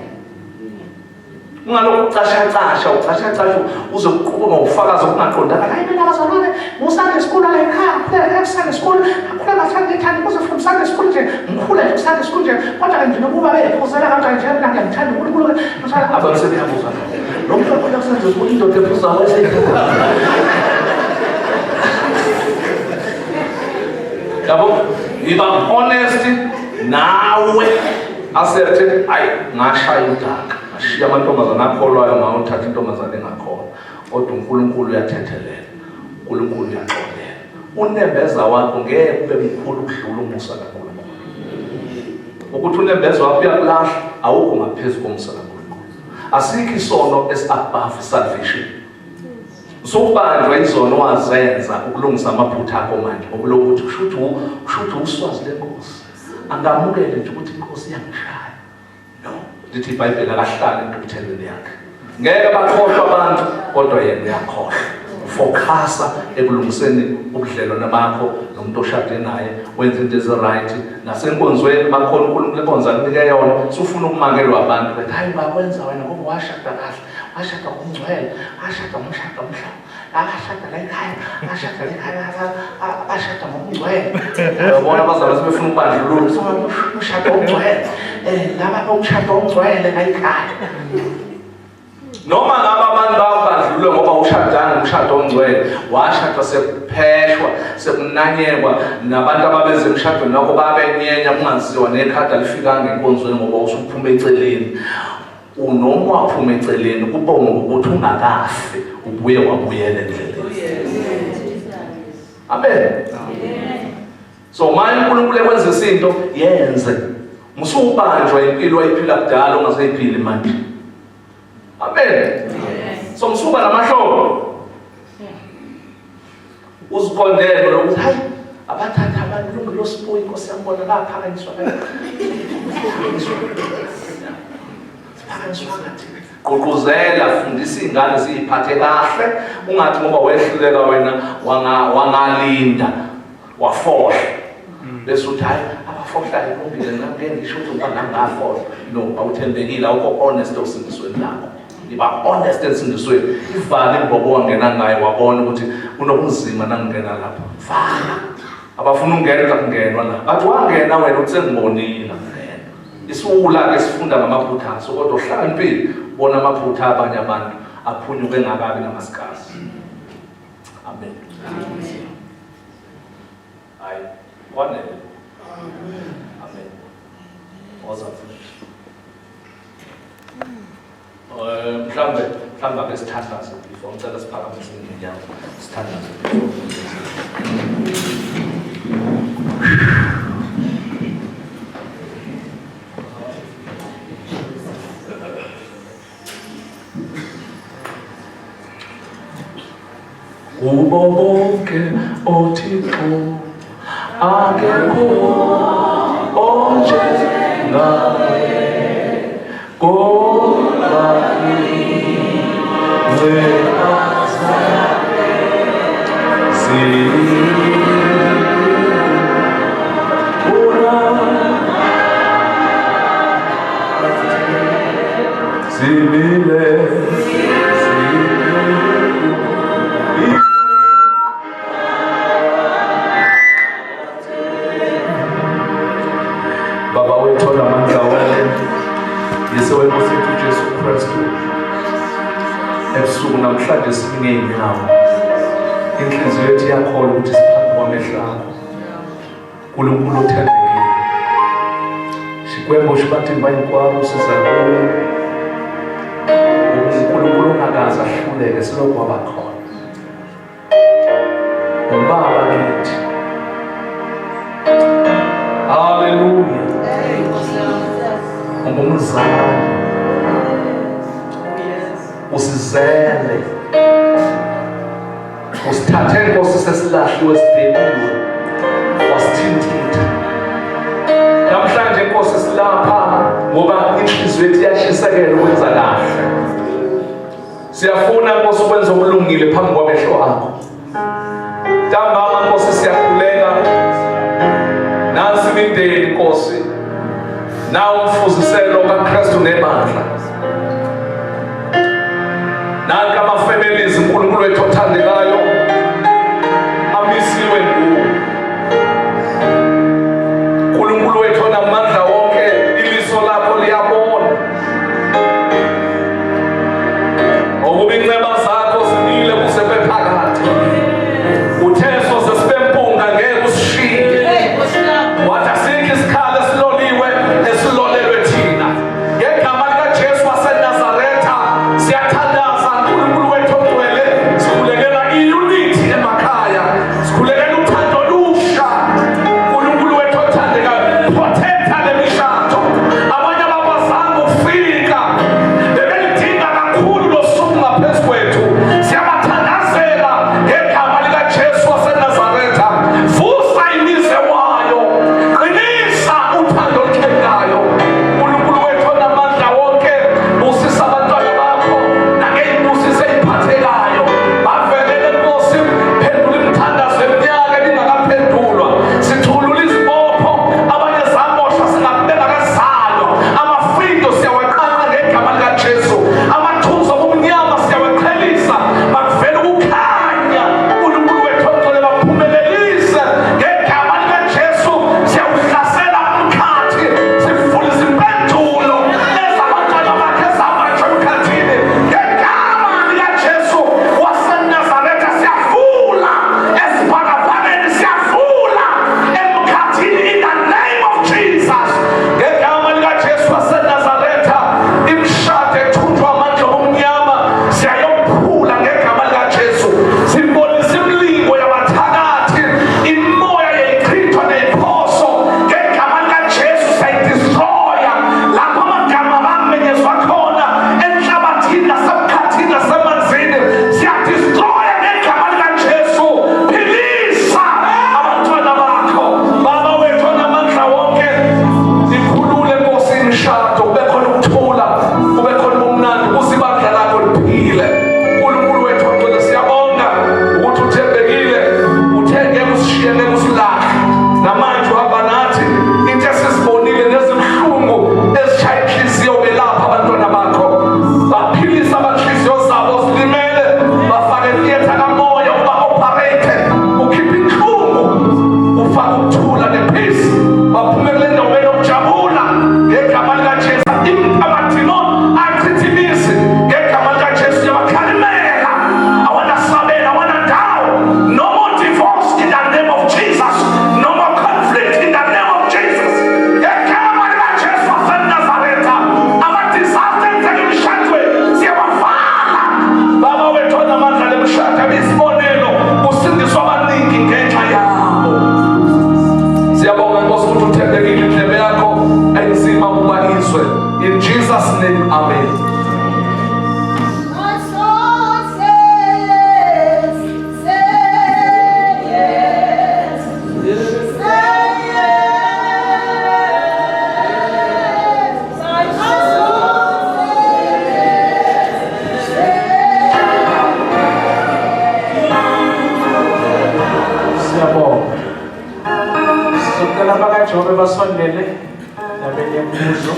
Ungalokhu ucashacasha, ucashacasha, uze uqhuba ngofakazi okungaqondakala. Hayi, mina bazalwane, ngu-Sunday school la ekhaya, ngikhule ku-Sunday school, ngikhule ngathanda ngithanda kuze from Sunday school nje, ngikhule nje ku-Sunday school nje, kodwa-ke nje nokuba bephuzela kanjani nje, mina ngiyamthanda uNkulunkulu-ke. Abantu sebeyabuza, lo muntu okhula ku-Sunday school, indoda ephuzayo eseyiphuza. Yabo, yiba honest nawe, accept, hayi, ngashaya udaka, ngashiya amantombazane akholwayo, ngawuthatha intombazane engakholwa, kodwa uNkulunkulu uyathethelela, uNkulunkulu uyaxolela. Unembeza wakho ngeke ube mkhulu ukudlula umusa kaNkulunkulu. Ukuthi unembeza wakho uyakulahla, awukho ngaphezu komusa kaNkulunkulu. Asikho isono esi-above salvation. Usubanjwa izono wazenza, ukulungisa amaphutha akho manje, ngoba lokuthi kushuthi uswazi lenkosi angamukele nje ukuthi inkosi iyangishaya. No, lithi iBhayibheli akahlali entukuthelweni yakhe. Ngeke bakhohlwa abantu, kodwa yena uyakhohlwa. Focusa ekulungiseni ubudlelwane bakho nomuntu oshade naye, wenze into ezi-right nasenkonzweni. Bakhona uNkulunkulu enkonzo akunike yona, sufuna ukumakelwa abantu bethi hayi, bakwenza wena ngoba washada kahle, washada ngokungcwele, washada ngomshado omhlaba, abashada la ekhaya, bashada la ekhaya, bashada ngokungcwele. Uyabona, abazalwane sebefuna ukubandlulula umshado ongcwele, laba umshado ongcwele la ekhaya. Noma ngabe abantu bakubandlulule ngoba ushadanga umshado ongcwele, washadwa sekupheshwa, sekunanyekwa, nabantu ababeze emshadweni wakho babenyenya, kungaziwa nekhadi alifikanga enkonzweni ngoba usuphuma eceleni. Unoma waphuma eceleni, kubonga ukuthi ungakafi ubuye wabuyela endleleni. Amen. So manje uNkulunkulu ekwenzisa into, yenze. Musubanjwa impilo ayiphila kudala, ungaseyiphili manje. Amen. So musuba namahlobo, uziqondele lokuthi hayi, abathatha abantu lungelo sibuya, inkosi yambona baphakanyiswa, siphakanyiswa ngathi. Gqugquzela, fundisa iy'ngane ziy'phathe kahle. Ungathi ngoba wehluleka wena, wangalinda, wafohla, bese uthi hayi, abafohlayo kulungile, nami ngeke ngisho ukuthi ngoba nami ngafohla. No, awuthembekile, awukho honest osindisweni lakho. Iba honest ensindisweni, ivale imbobo wangena ngayo, wabona ukuthi kunobunzima nangingena lapho, vala. Abafuna ukungena, kungenwa la, bathi wangena wena uthi sengibonile, ngena. Isiwula-ke sifunda ngamaphutha aso, kodwa uhlakaniphile ubona amaphutha abanye abantu aphunyuke engakabi namasikazi. Amen. Hayi, kwanele. Amen. Woza mfundisi. Mhlawumbe mhlawumbe ake sithandaze before ngicela siphakamise inyawo sithandaze before. Kubo bonke othixo akekho onjengawe kodwa inceba zakhe zimile zimile. Baba wethu onamandla wonke, Yise wenkosi yethu Jesu Kristu, ebusuku namhlanje simi ngey'nyawo, inhliziyo yethu iyakholwa ukuthi siphambi kwamehlo akho. Nkulunkulu othembekile, Xikwembu xi matimba hinkwaro siza kuwe, uNkulunkulu ongakaze ahluleke selokhu waba khona. Ubaba kithi. Haleluya. Ungumzali. Usizele. Usithathe Nkosi sesilahliwe sideliwe. Wasithintitha. Namhlanje Nkosi silapha ngoba inhliziyo yethu iyashisekela ukwenza kahle. Siyafuna Nkosi ukwenza okulungile phambi kwamehlo akho. Ntambama Nkosi siyakhuleka. Nansi imindeni Nkosi. Nawu umfuziselo kaKristu nebandla. Nanka ama-families uNkulunkulu wethu othandekayo amisiwe nguwe. uNkulunkulu wethu onamandla wonke, iliso lakho liyabona. Ngokuba inceba zakho zimile kuze kube phakade. Uthe soze sibe mpunga ngeke usishiye. Wathi asikho isikhali esiloliwe esilolelwe thina. Ngegama likaJesu waseNazaretha siyathandaza, Nkulunkulu wethu ongcwele, sikhulekela
Sicela abakaJobe basondele nabenemibuzo.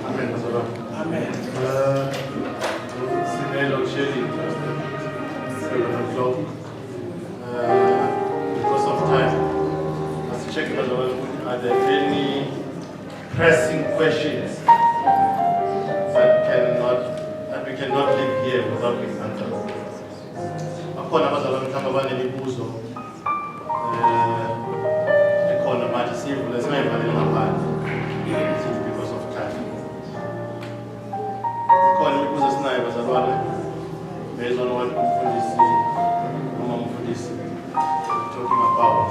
Amen, bazalwane.
Amen.
Sine-load shedding, 7 o'clock. Because of time, let's check bazalwane ukuthi are there any pressing questions that we cannot leave here without being answered? Bakhona abazalwane mhlawumbe abanemibuzo ekhona manje, siyivule, singayivaleli ngaphandle simply because of time. Khona imibuzo esinayo, bazalwane, based on what umfundisi noma umfundisi talking about.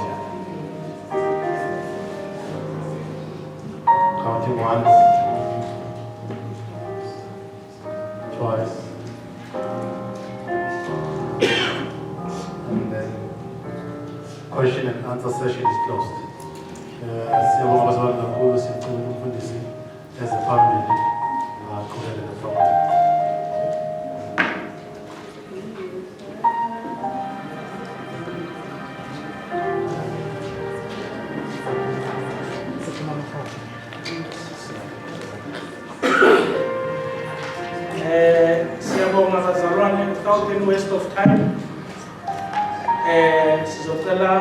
Counting once, twice, and then question and answer session is closed. Siyabonga bazalwane kakhulu, sicela umfundisi eze phambili aqhubeke neprogram.
Siyabonga bazalwane, without any waste of time. Sizocela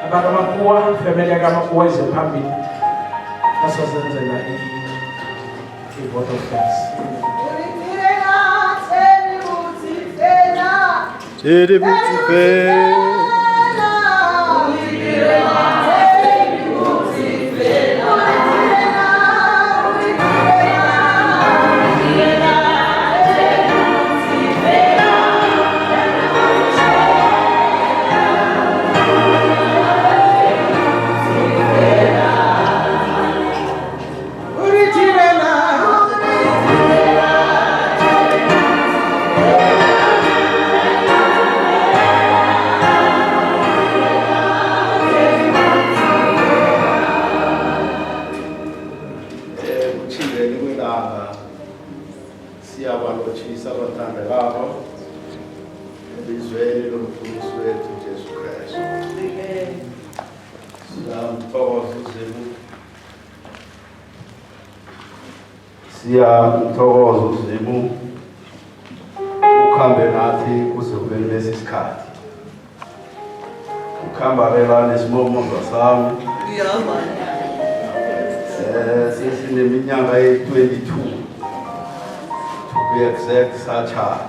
abakaMakuwa, family yakaMakuwa ize phambili. Basazenzela i vote of thanks.
Tshedi botsi.
Kuchingeni kwelanga siyabalotshisa abathandekako elizweni lomfundisi wethu Jesu Kristu. Siyamthokoza uZimu. Siyamthokoza uZimu ukhambe nathi kuze kube lesi sikhathi. Ukhamba ke la nesimomoza sami. Sesineminyaka eyi-22 to be exact satshata.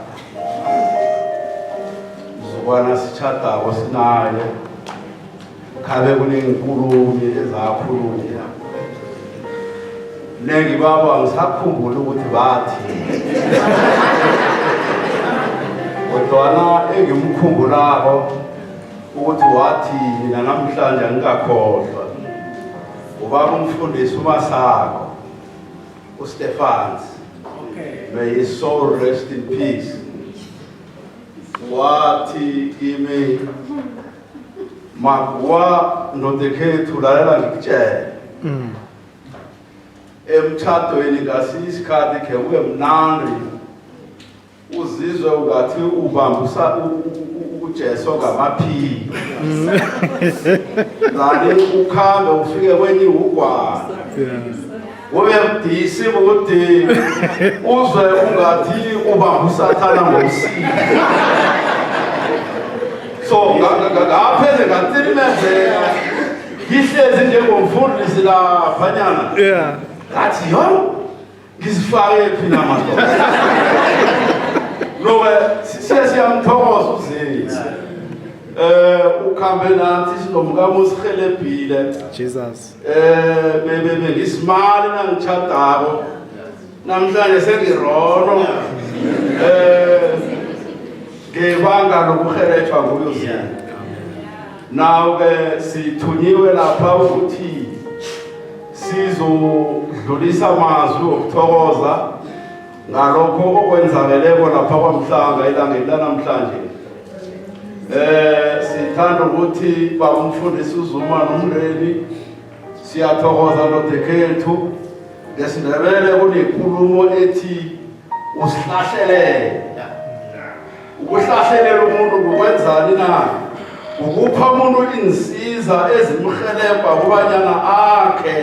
Mzukwana sitshadako sinaye khabe kunenkulumo ezakhulunywa. Nengi babo angisakhumbuli ukuthi bathi. Kodwana engimkhumbulako ukuthi wathi mina namhlanje angikakhohlwa. Ubaba umfundisi uMasako uStefans. May his soul rest in peace. Wathi kimi, "Makuwa ndodekhethu, lalela ngikutshele. Emtshadweni ngasinye isikhathi khe ube mnandi, uzizwe ungathi ubamba uJesu ngamaphiko. Lani ukhambe ufike kwenye ugwana. Ube mdisi bude uzwe ungathi ubamba usathana ngomsila." So ngapheze ngatsirimezeka ngihlezi njengomfundisi laphanyana. Ngathi, "Yo, ngizifake phi namadoda?" Lobe siye siyamthokoza uZimu. Ukhambe nathi sinomkami usihelebhile.
Jesus.
Bebe bengisimali nangitshadako. Namhlanje sengirono ngebanga lokuhelejwa nguye. Now ke sithunyiwe lapha ukuthi sizodlulisa amazwi okuthokoza ngalokho okwenzakeleko lapha kwaMhlanga ilangeni lanamhlanje. Sithanda ukuthi baba umfundisi uZuma nomndeni siyathokoza nodekhethu. NgesiNdebele kunenkulumo ethi usihlahlelele. Ukuhlahlelela umuntu kukwenzani na? Ukupha umuntu insiza ezimhelebha kubanyana akhe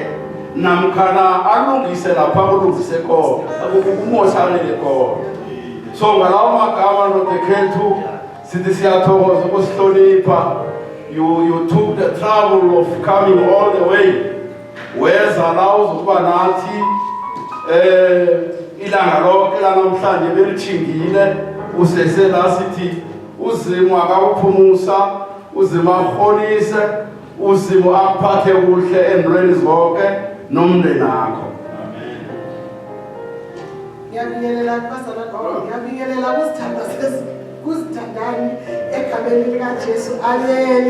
namkhana alungise lapha kulungise khona, kumoshalele khona. So ngalawo magama nodekhethu sithi siyathokoza ukusihlonipha. You took the trouble of coming all the way. Weza la uzokuba nathi ilanga lonke lanamhlanje belithingile usese la sithi uZimu akakuphumusa, uZimu akuholise, uZimu akuphathe kuhle endlweni zonke nomndeni wakho.
Ngiyabingelela kubazalwane bami, ngiyabingelela kuzithandwa kuzithandani egameni likaJesu. Amen.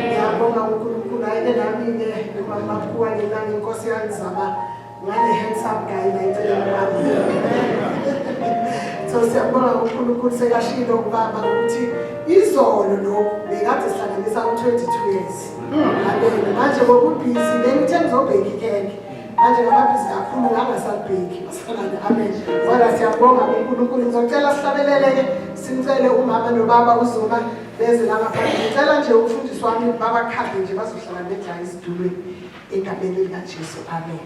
Ngiyabonga uNkulunkulu ayike nami-ke uMama ngelanga inkosi yangizama ngale handsome guy la eceleni kwami. So siyabonga uNkulunkulu sekashilo ubaba ukuthi izolo lokhu bekade sihlanganisa u-22 years. Amen. Manje ngokubhizi bengithe ngizobheka ikhekhe. Manje ngababhizi kakhulu ngangasalibheki. Basalane. Amen. Kodwa siyabonga uNkulunkulu. Ngizocela sihlabelele-ke simcele umama nobaba uZuma beze la ngaphandle. Ngicela nje umfundisi wami babakhabe nje bazohlala bedla ezitulweni egameni likaJesu. Amen.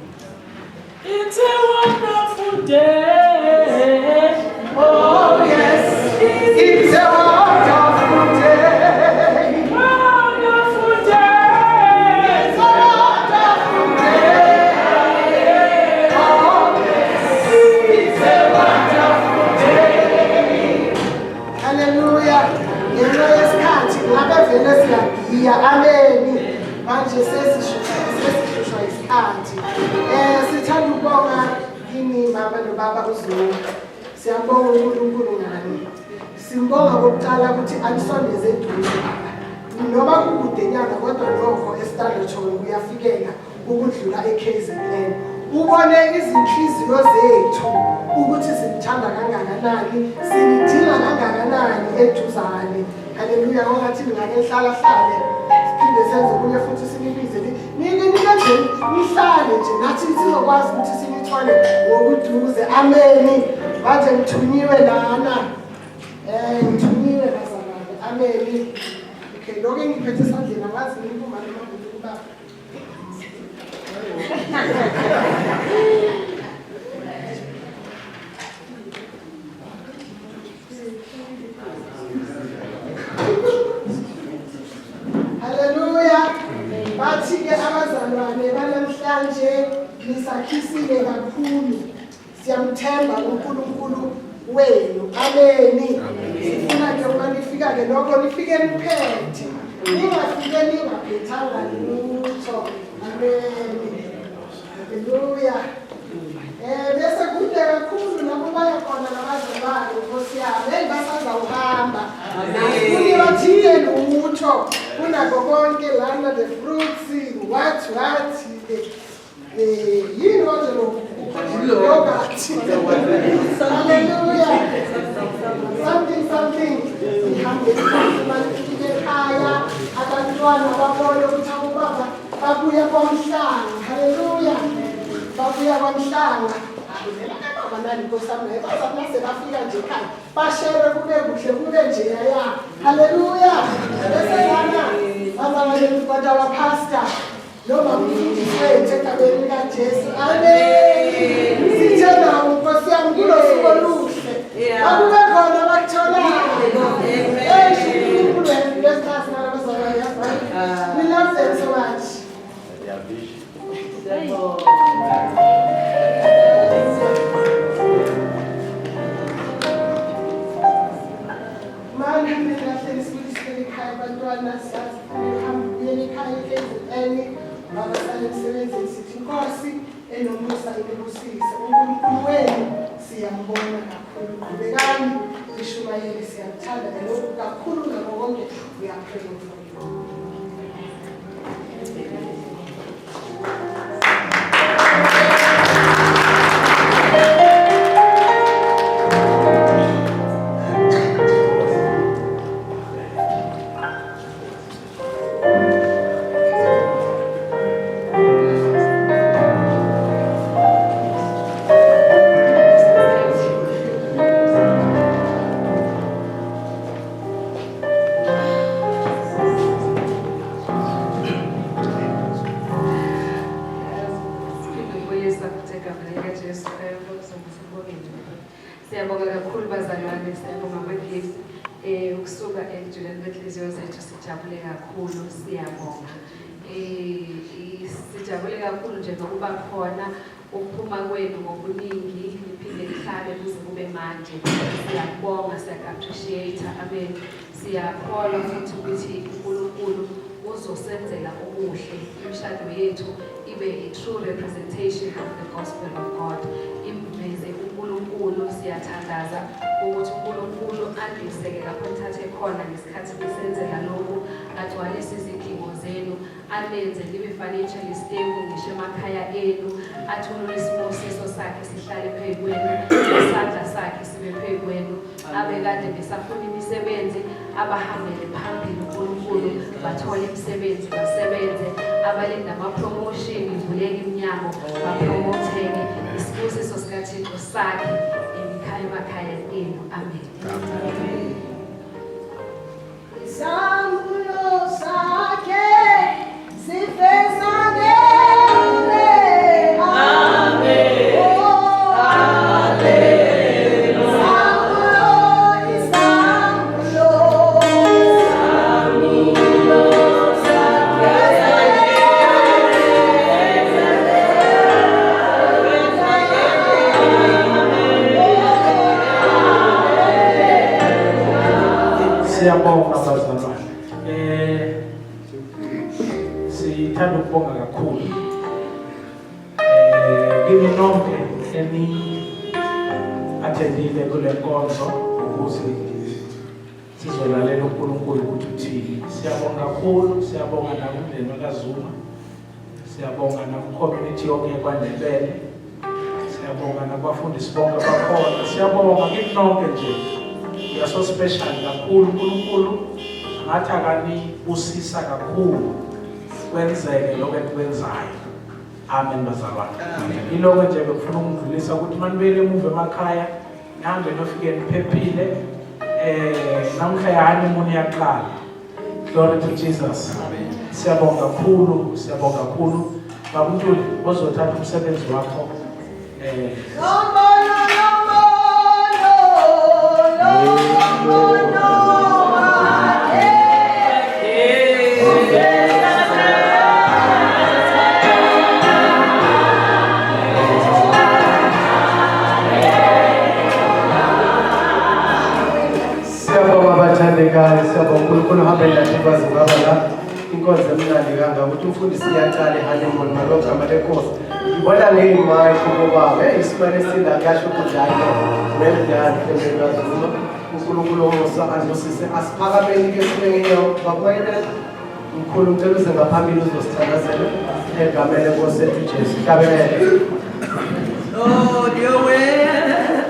It's a wonderful day.
Oh yes, it's a wonderful day.
Wonderful day.
It's a wonderful day. Oh yes, it's a wonderful day. Hallelujah. Ngenxa yesikhathi ngabe vele siyagiya. Amen. Manje sesishushwa isikhathi. Sithanda ukubonga kini mama nobaba uZuma. Siyabonga uNkulunkulu ngani. Simbonga kokuqala ukuthi anisondeze eduze baba. Noma kukudenyana kodwa nokho eStanderton kuyafikeka ukudlula eKZN. Ubone izinhliziyo zethu ukuthi simthanda kangakanani, sinidinga kangakanani eduzane. Haleluya, ongathi ningake hlala hlale siphinde senze okunye futhi sinibize nike nike nje nihlale nje nathi sizokwazi ukuthi sinithole ngokuduze. Amen. Manje ngithunyiwe lana. Ngithunyiwe bazalwane. Amen. Okay, lokho engiphethe esandleni angazi ngikuma noma ngikuba. Haleluya. Bathi-ke abazalwane banamhlanje nisakhisile kakhulu. Siyamthemba uNkulunkulu wenu. Amen. Sifuna ke uma nifika ke lokho nifike niphethe. Ningafike ningaphethanga lutho. Amen. Haleluya. Bese kude kakhulu lapho baya khona nabazalwane Nkosi yami. Hey basazawuhamba. Asifuni bathinte lutho. Kunako konke lana the fruits what yini konje lokhu? Yogurt. Hallelujah. Something something. Sihambe manifike ekhaya abantwana babone ukuthi abobaba babuya kwaMhlanga. Hallelujah. Babuya kwaMhlanga. Baba nani Nkosi yami bazamase bafika nje ekhaya bashere kube kuhle kube nje yaya. Hallelujah. Bese lana bazalwane kodwa wa pastor noma umfundisi wethu egameni likaJesu. Amen. Sithe nawo Nkosi yami kulosuku oluhle. Akube khona abakutholayo. Eish, uNkulunkulu has blessed us nalabazalwane yazi. We love them so much. Manje mina hleli sibuyisele ekhaya abantwana siyazi uhambe ubuyele ekhaya eKZN. Mabasale emsebenzini sithi inkosi enomusa inibusise. uNkulunkulu wenu siyambona kakhulu. Qhubekani nishumayele siyakuthanda and kakhulu nako konke we are praying for you.
Siphinde futhi egameni likaJesu sibongile. Siyabonga kakhulu bazalwane, siyabonga ama-gifts ukusuka ekujuleni kwenhliziyo zethu sijabule kakhulu, siyabonga. Sijabule kakhulu nje nokuba khona ukuphuma kwenu ngobuningi niphinde nihlale kuze kube manje. Siyakubonga, siyaku-appreciate, amen. Siyakholwa futhi ukuthi uNkulunkulu uzosenzela okuhle, imishado yethu ibe a true representation of the gospel of God. Imveze uNkulunkulu. Siyathandaza ukuthi uNkulunkulu andiseke lapho nithathe khona ngesikhathi nisenzela lokhu, agcwalise izidingo zenu, anenze nibe financially stable ngisho emakhaya enu, athulule isibusiso sakhe sihlale phezu kwenu, isandla sakhe sibe phezu kwenu. Abekade besafuna imisebenzi abahambele phambili uNkulunkulu bathole imisebenzi basebenze, abalinda ama-promotion ivuleke iminyango bapromotheke. Isibusiso sikaThixo sakhe emikhaya emakhaya enu. Amen.
Isambulo sakhe sifezakele. Amen. Isambulo, isambulo,
Siyabonga bazalwane. Sithanda ukubonga kakhulu. Kini nonke eni attendile kule nkonzo ukuze sizolalela uNkulunkulu ukuthi uthini. Siyabonga kakhulu, siyabonga nakumndeni kaZuma. Siyabonga naku-community yonke yaKwaNdebele. Siyabonga nakubafundisi bonke abakhona. Siyabonga kini nonke nje. You are so special kakhulu. uNkulunkulu ngathi akanibusisa kakhulu kwenzeke lokho enikwenzayo. Amen bazalwane. Iloko nje bekufuna ukundlulisa ukuthi manibuyele emuva emakhaya nihambe nofike niphephile. Namhla i-honeymoon iyaqala. Glory to Jesus. Siyabonga kakhulu, siyabonga kakhulu. Baba uNtuli ozothatha umsebenzi wakho.
Nombono, nombono, nombono wakhe.
Siyabonga bathandekayo, siyabonga uNkulunkulu uhambe nathi kwaze kwaba la. Inkonzo emnandi kangaka ukuthi umfundisi iyaqala i-honeymoon malogama lenkosi. Ngibona ngey'mayikho bobaba, hey isimane esinda kuyasho ukuthi hayi no, well done family kaZuma. uNkulunkulu omusa anibusise. Asiphakameni ke sibe ngenyawo bakumayelana. Mkhulu ngicela uze ngaphambili uzosithandazela egameni lenkosi yethu Jesu. Hlabelele.
Lord, your way.